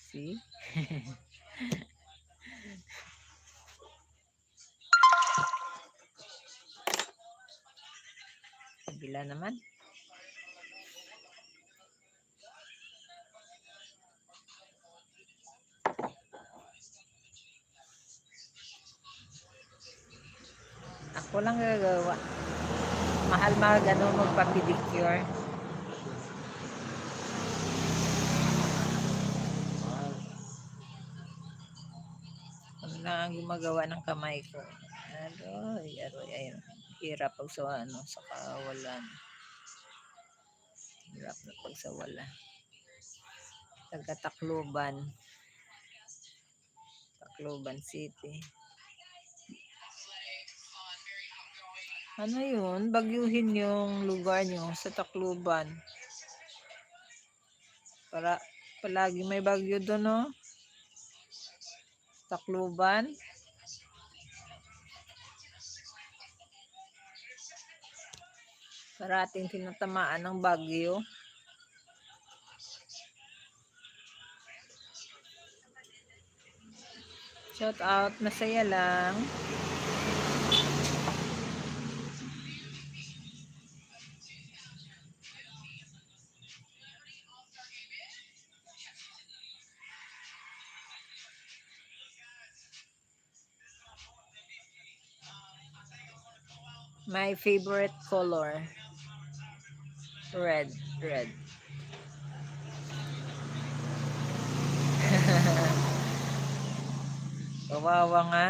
See? Kabila naman. Ako lang gagawa. Mahal mag, ano, magpa-pedicure. Ako lang ang gumagawa ng kamay ko. Aroy, aroy, ay, hirap pag sa, ano, sa kawalan. Hirap na pag sa wala. Taga Tacloban. Tacloban City. Ano yun? Bagyuhin yung lugar nyo sa Tacloban. Para palagi may bagyo doon, no? Tacloban. Parating tinatamaan ng bagyo. Shout out, masaya lang. My favorite color. Red, red. Kawawa nga.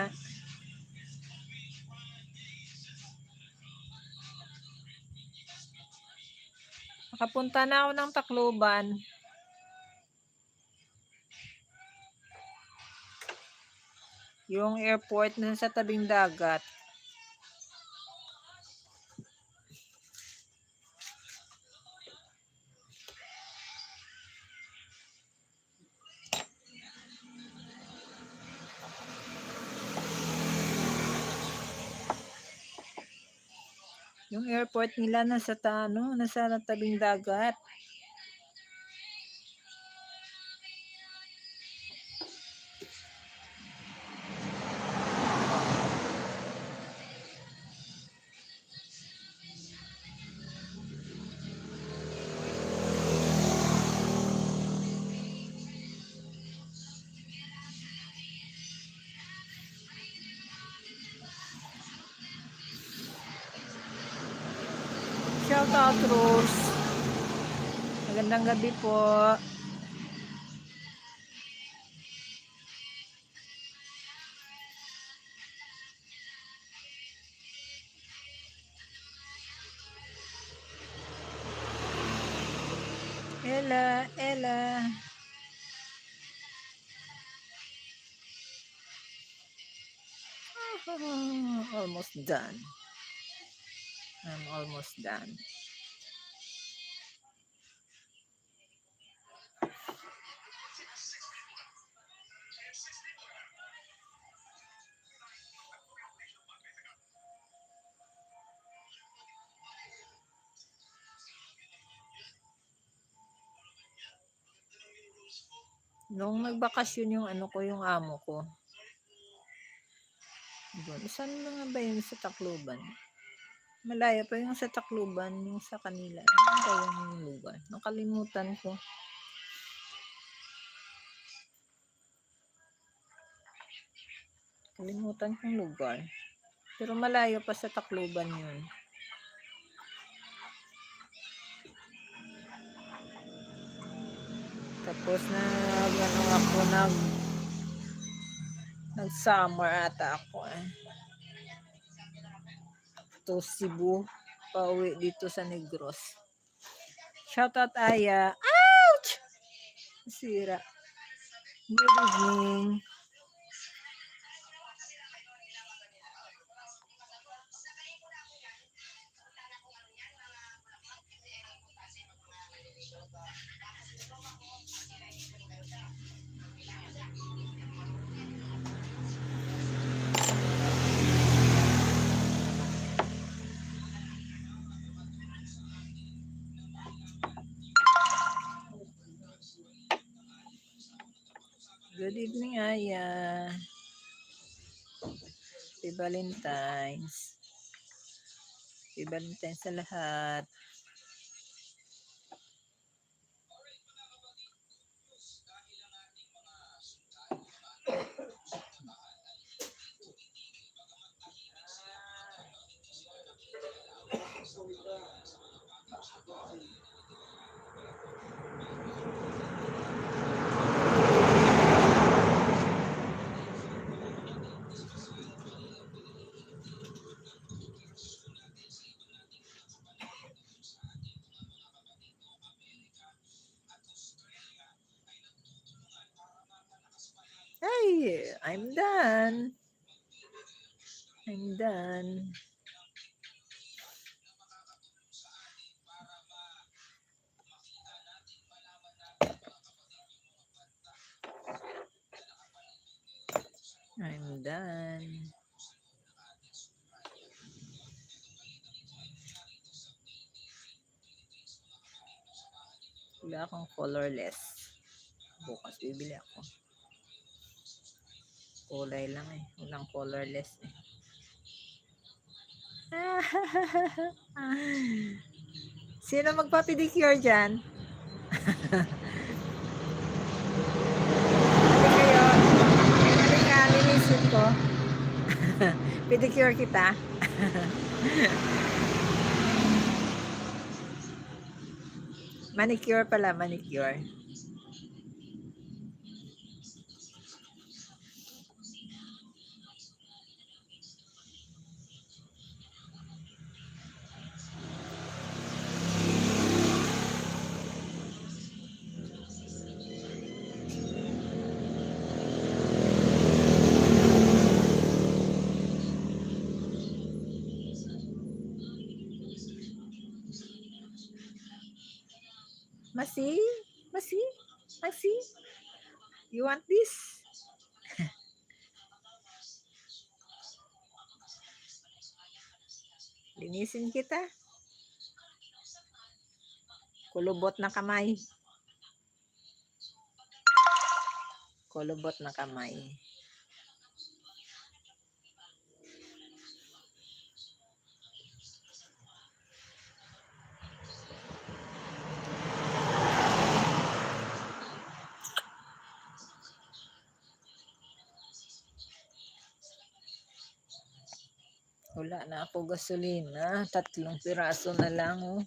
Nakapunta na ako ng Tacloban. Yung airport na sa tabing dagat. Yung airport nila nasa ta-, ano, nasa tabing dagat. Shout out, Rose. Magandang gabi po. Ella, Ella. Almost done. I'm almost done. Nung nagbakasyon yung ano ko, yung amo ko. Doon. Saan na nga ba yun sa Tacloban? Malayo pa yung sa Tacloban, yung sa kanila. Ano ba yung lugar? Nakalimutan ko. Kalimutan kong lugar. Pero malayo pa sa Tacloban yun. Tapos nag, ano ako, nag, nag-summer ata ako eh. To Cebu, pauwi dito sa Negros. Shout out, Aya. Ouch! Sira. Good evening. Good evening, Aya. Happy Valentine's. Happy Valentine's sa lahat. Hey, I'm done. I'm done. Done. Wala akong colorless. Bukas bibili ako. Kulay lang eh. Walang colorless eh. Sino magpa-pedicure dyan? Halika, linisin ko. Pedicure kita. Manicure pala, manicure. Masi? Masi? Masi? You want this? Linisin kita. Kulubot na kamay. Kulubot na kamay. Wala na ako gasolina. Tatlong piraso na lang, oh.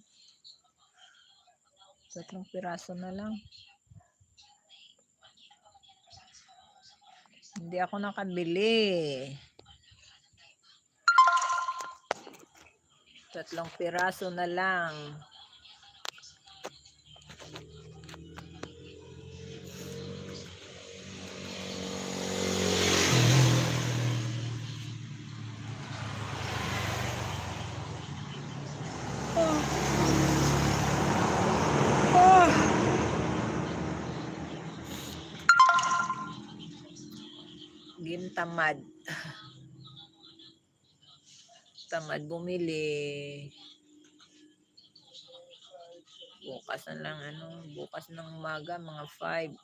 Tatlong piraso na lang. Hindi ako nakabili. Tatlong piraso na lang. Oh. Oh. Gintamad. Tamad bumili. Bukas na lang, ano, bukas ng umaga, mga five.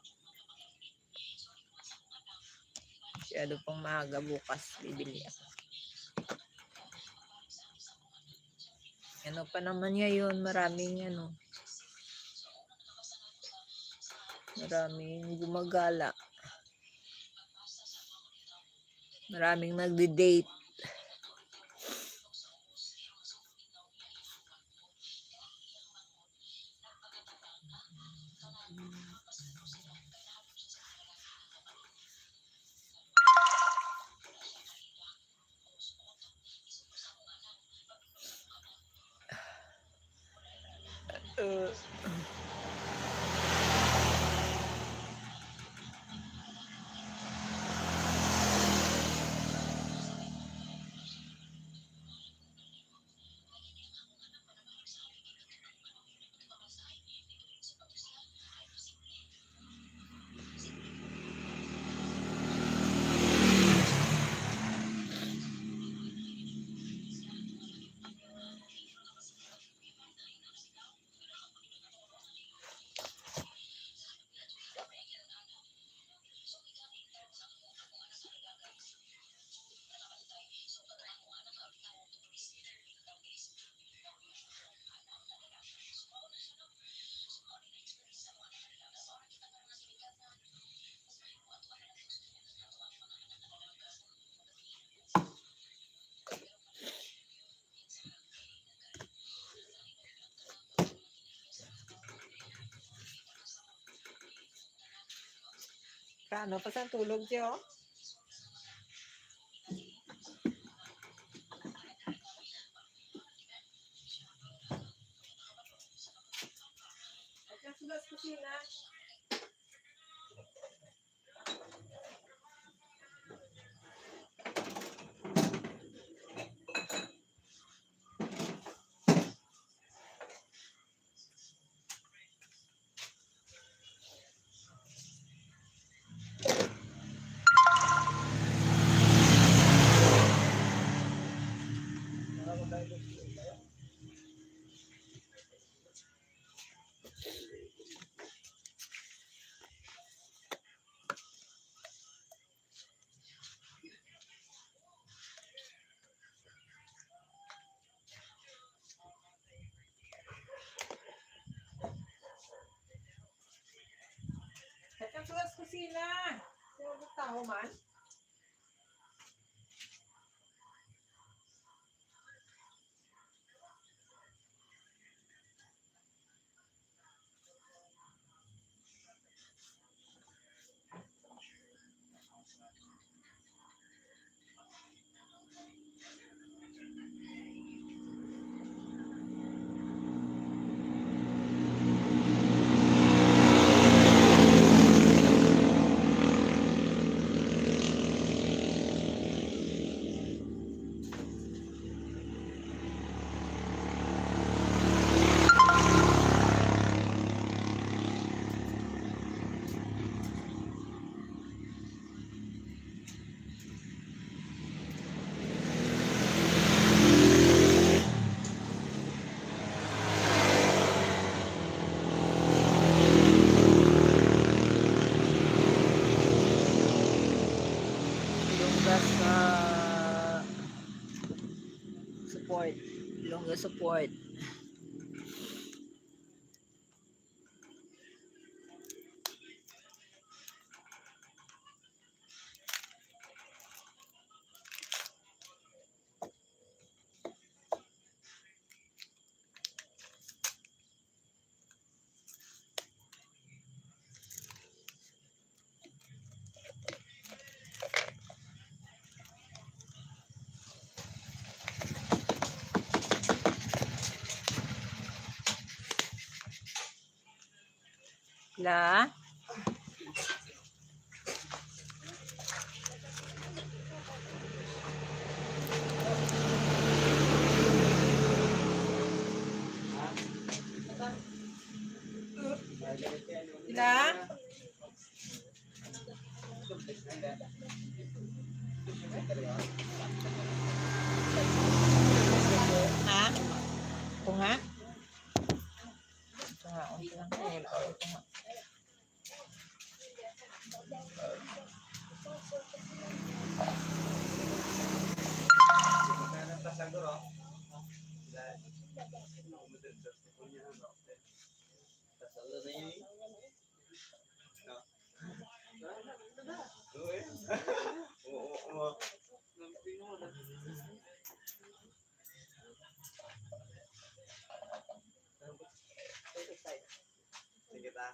Masyado pang maaga bukas, bibili ako. Ano pa naman ngayon, maraming, ano, maraming gumagala. Maraming nagde-date. Uh. Kano pa sang tulog, Tiyo? At sa kusina. Sa kusina. Yung tao man. Ilongga sa support. Ilongga support. La? La? Ha? Ako nga? Ito nga, okay lang. Ay, ito nga. Sige ta.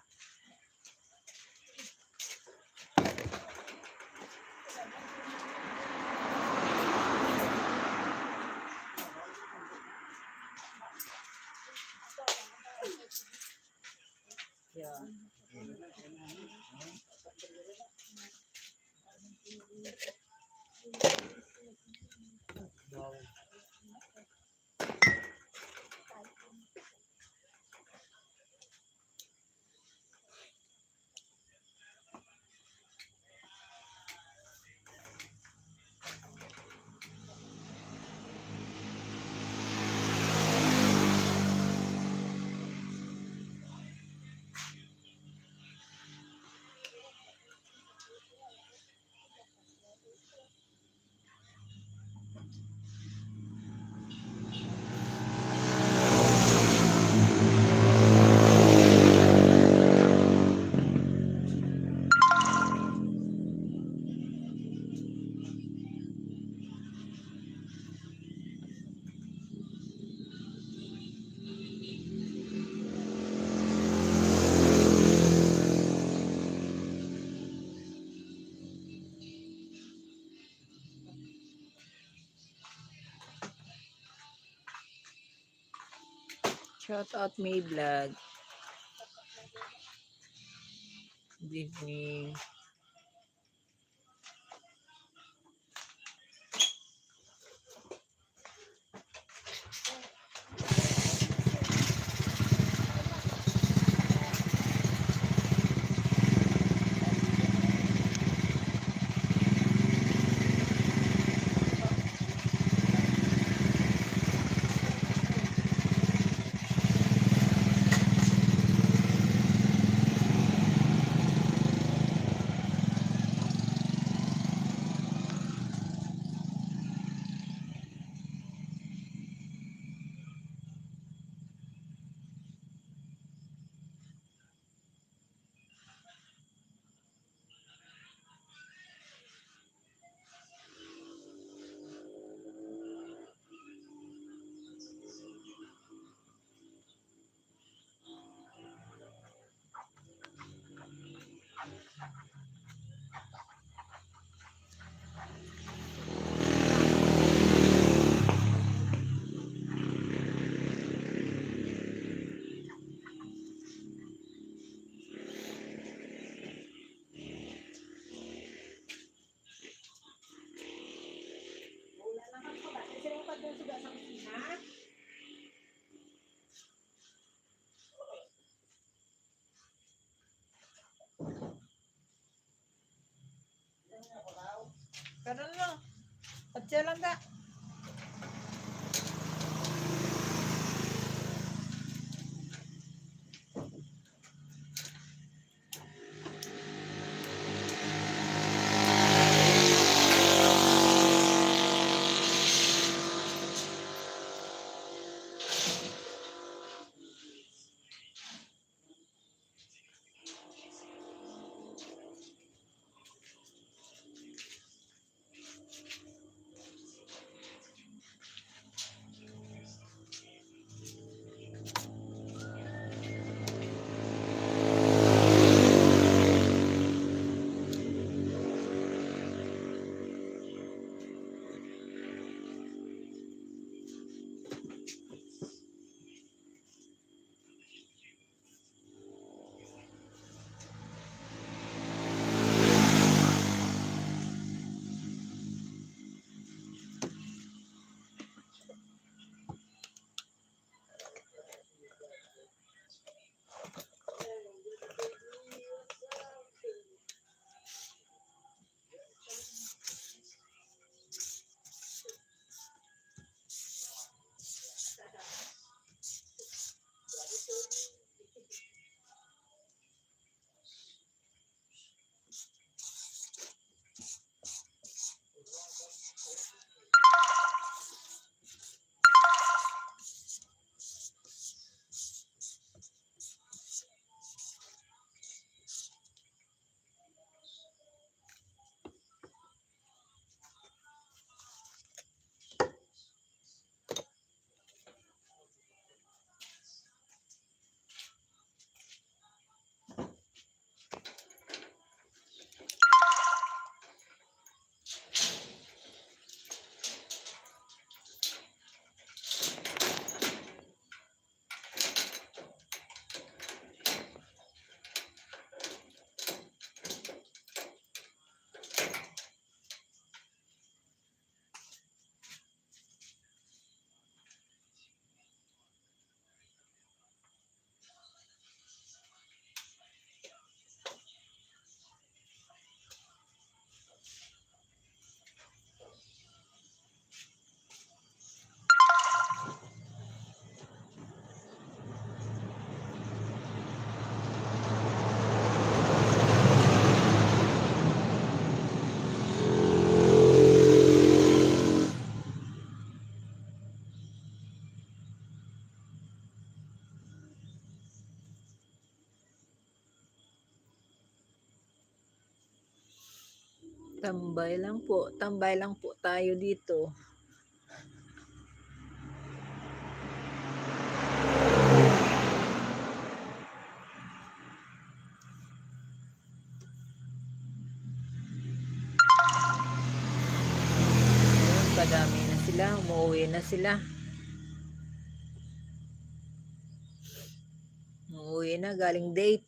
Yeah. Shout out, May Vlog. Good evening. Siya lang ka. Tambay lang po, tambay lang po tayo dito. Ayun, padami na sila, umuwi na sila. Umuwi na, galing date.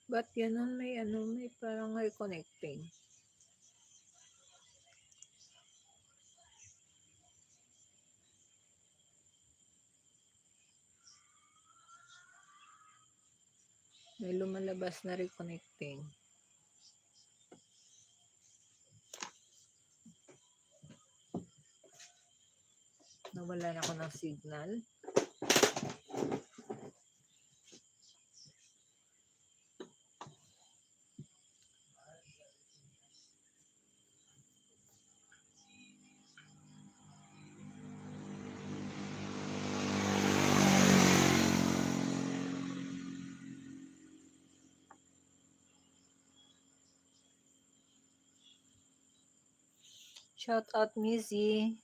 Ba't ganun? May ano, may parang reconnecting. May lumalabas na reconnecting. Nawalan ako ng signal. Shout out, Missy.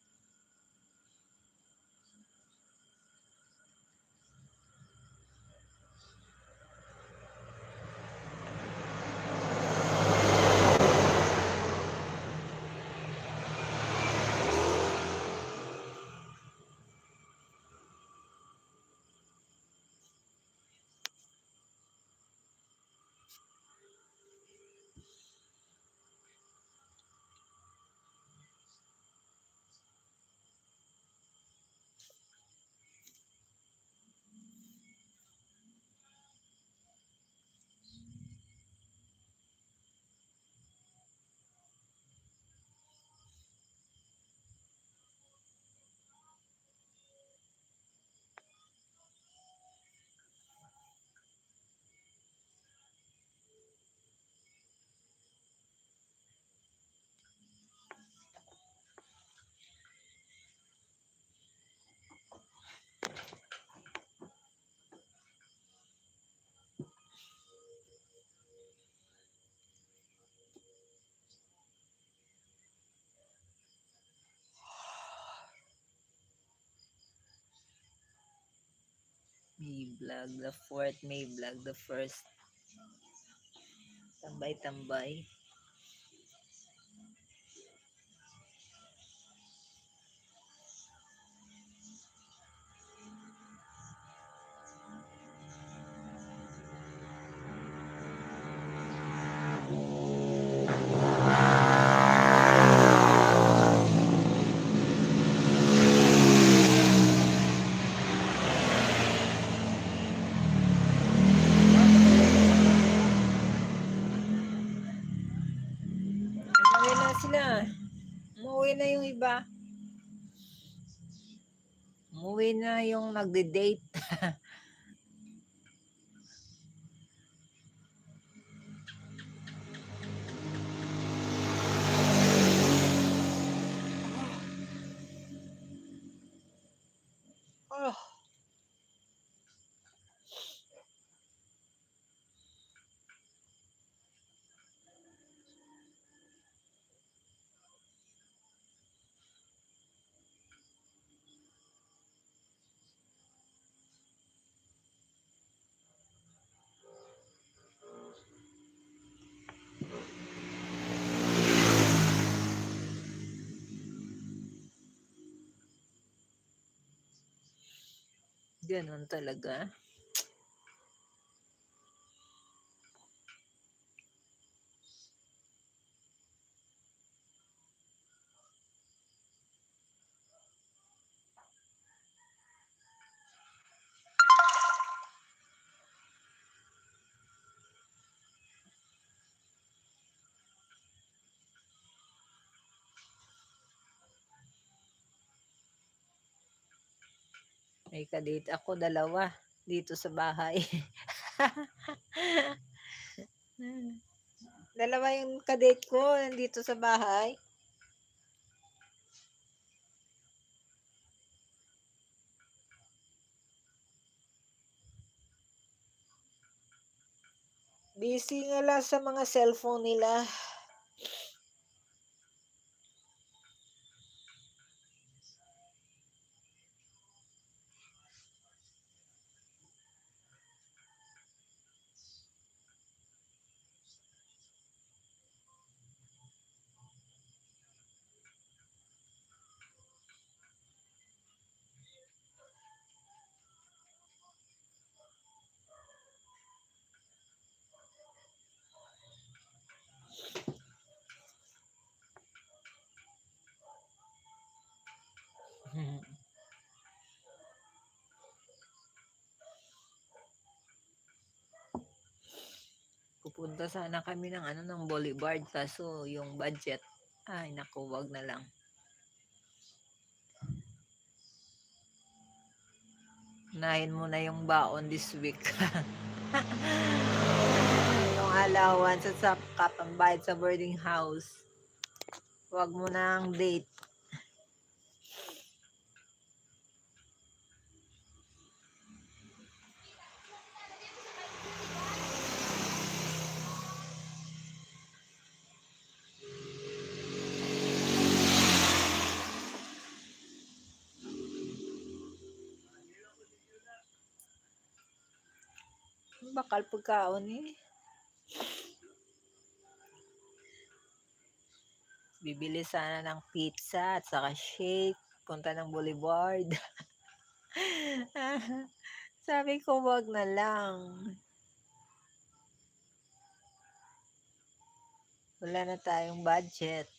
May vlog the fourth, may vlog the first. Tambay-tambay. Umuwi na sila. Umuwi na yung iba. Umuwi na yung nagde-date. Ah. Ganun talaga. May kadate ako, dalawa, dito sa bahay. Dalawa yung kadate ko nandito sa bahay. Busy nga lang sa mga cellphone nila. Punta sana kami ng ano, ng Boulevard, kaso yung budget, ay naku, wag na lang. Unahin mo na yung baon this week. Yung allowance at sa kapambayad sa boarding house. Wag mo na ang date. Bakal pagkaon eh. Bibili sana ng pizza at saka shake. Punta ng Boulevard. Sabi ko, wag na lang. Wala na tayong budget.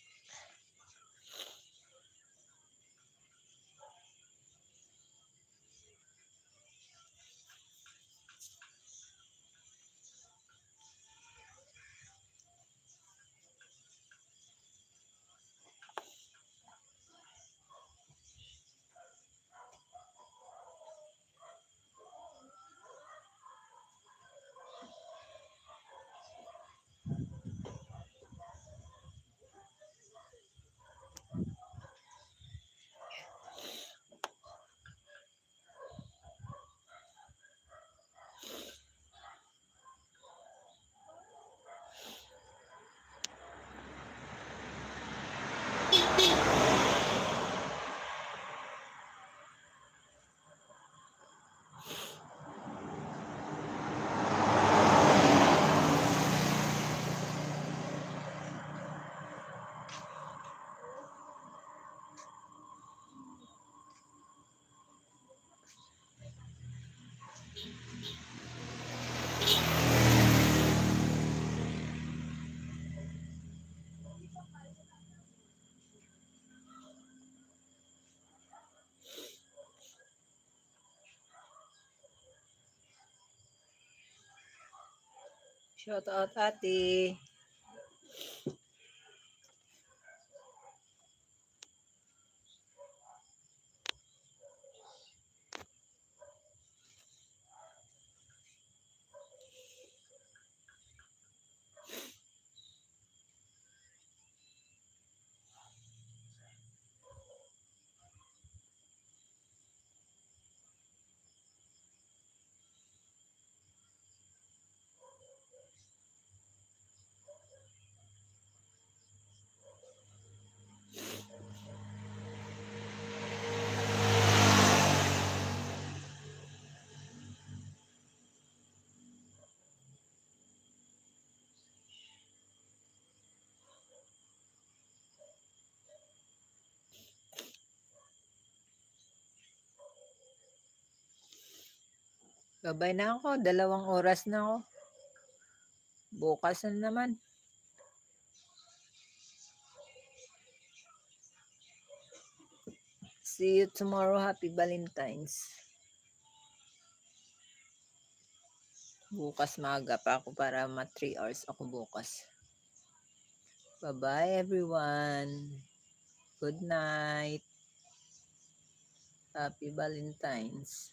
Shout out, ate. Babay na ako. Dalawang oras na ako. Bukas na naman. See you tomorrow. Happy Valentine's. Bukas maaga pa ako para ma three hours ako bukas. Bye-bye, everyone. Good night. Happy Valentine's.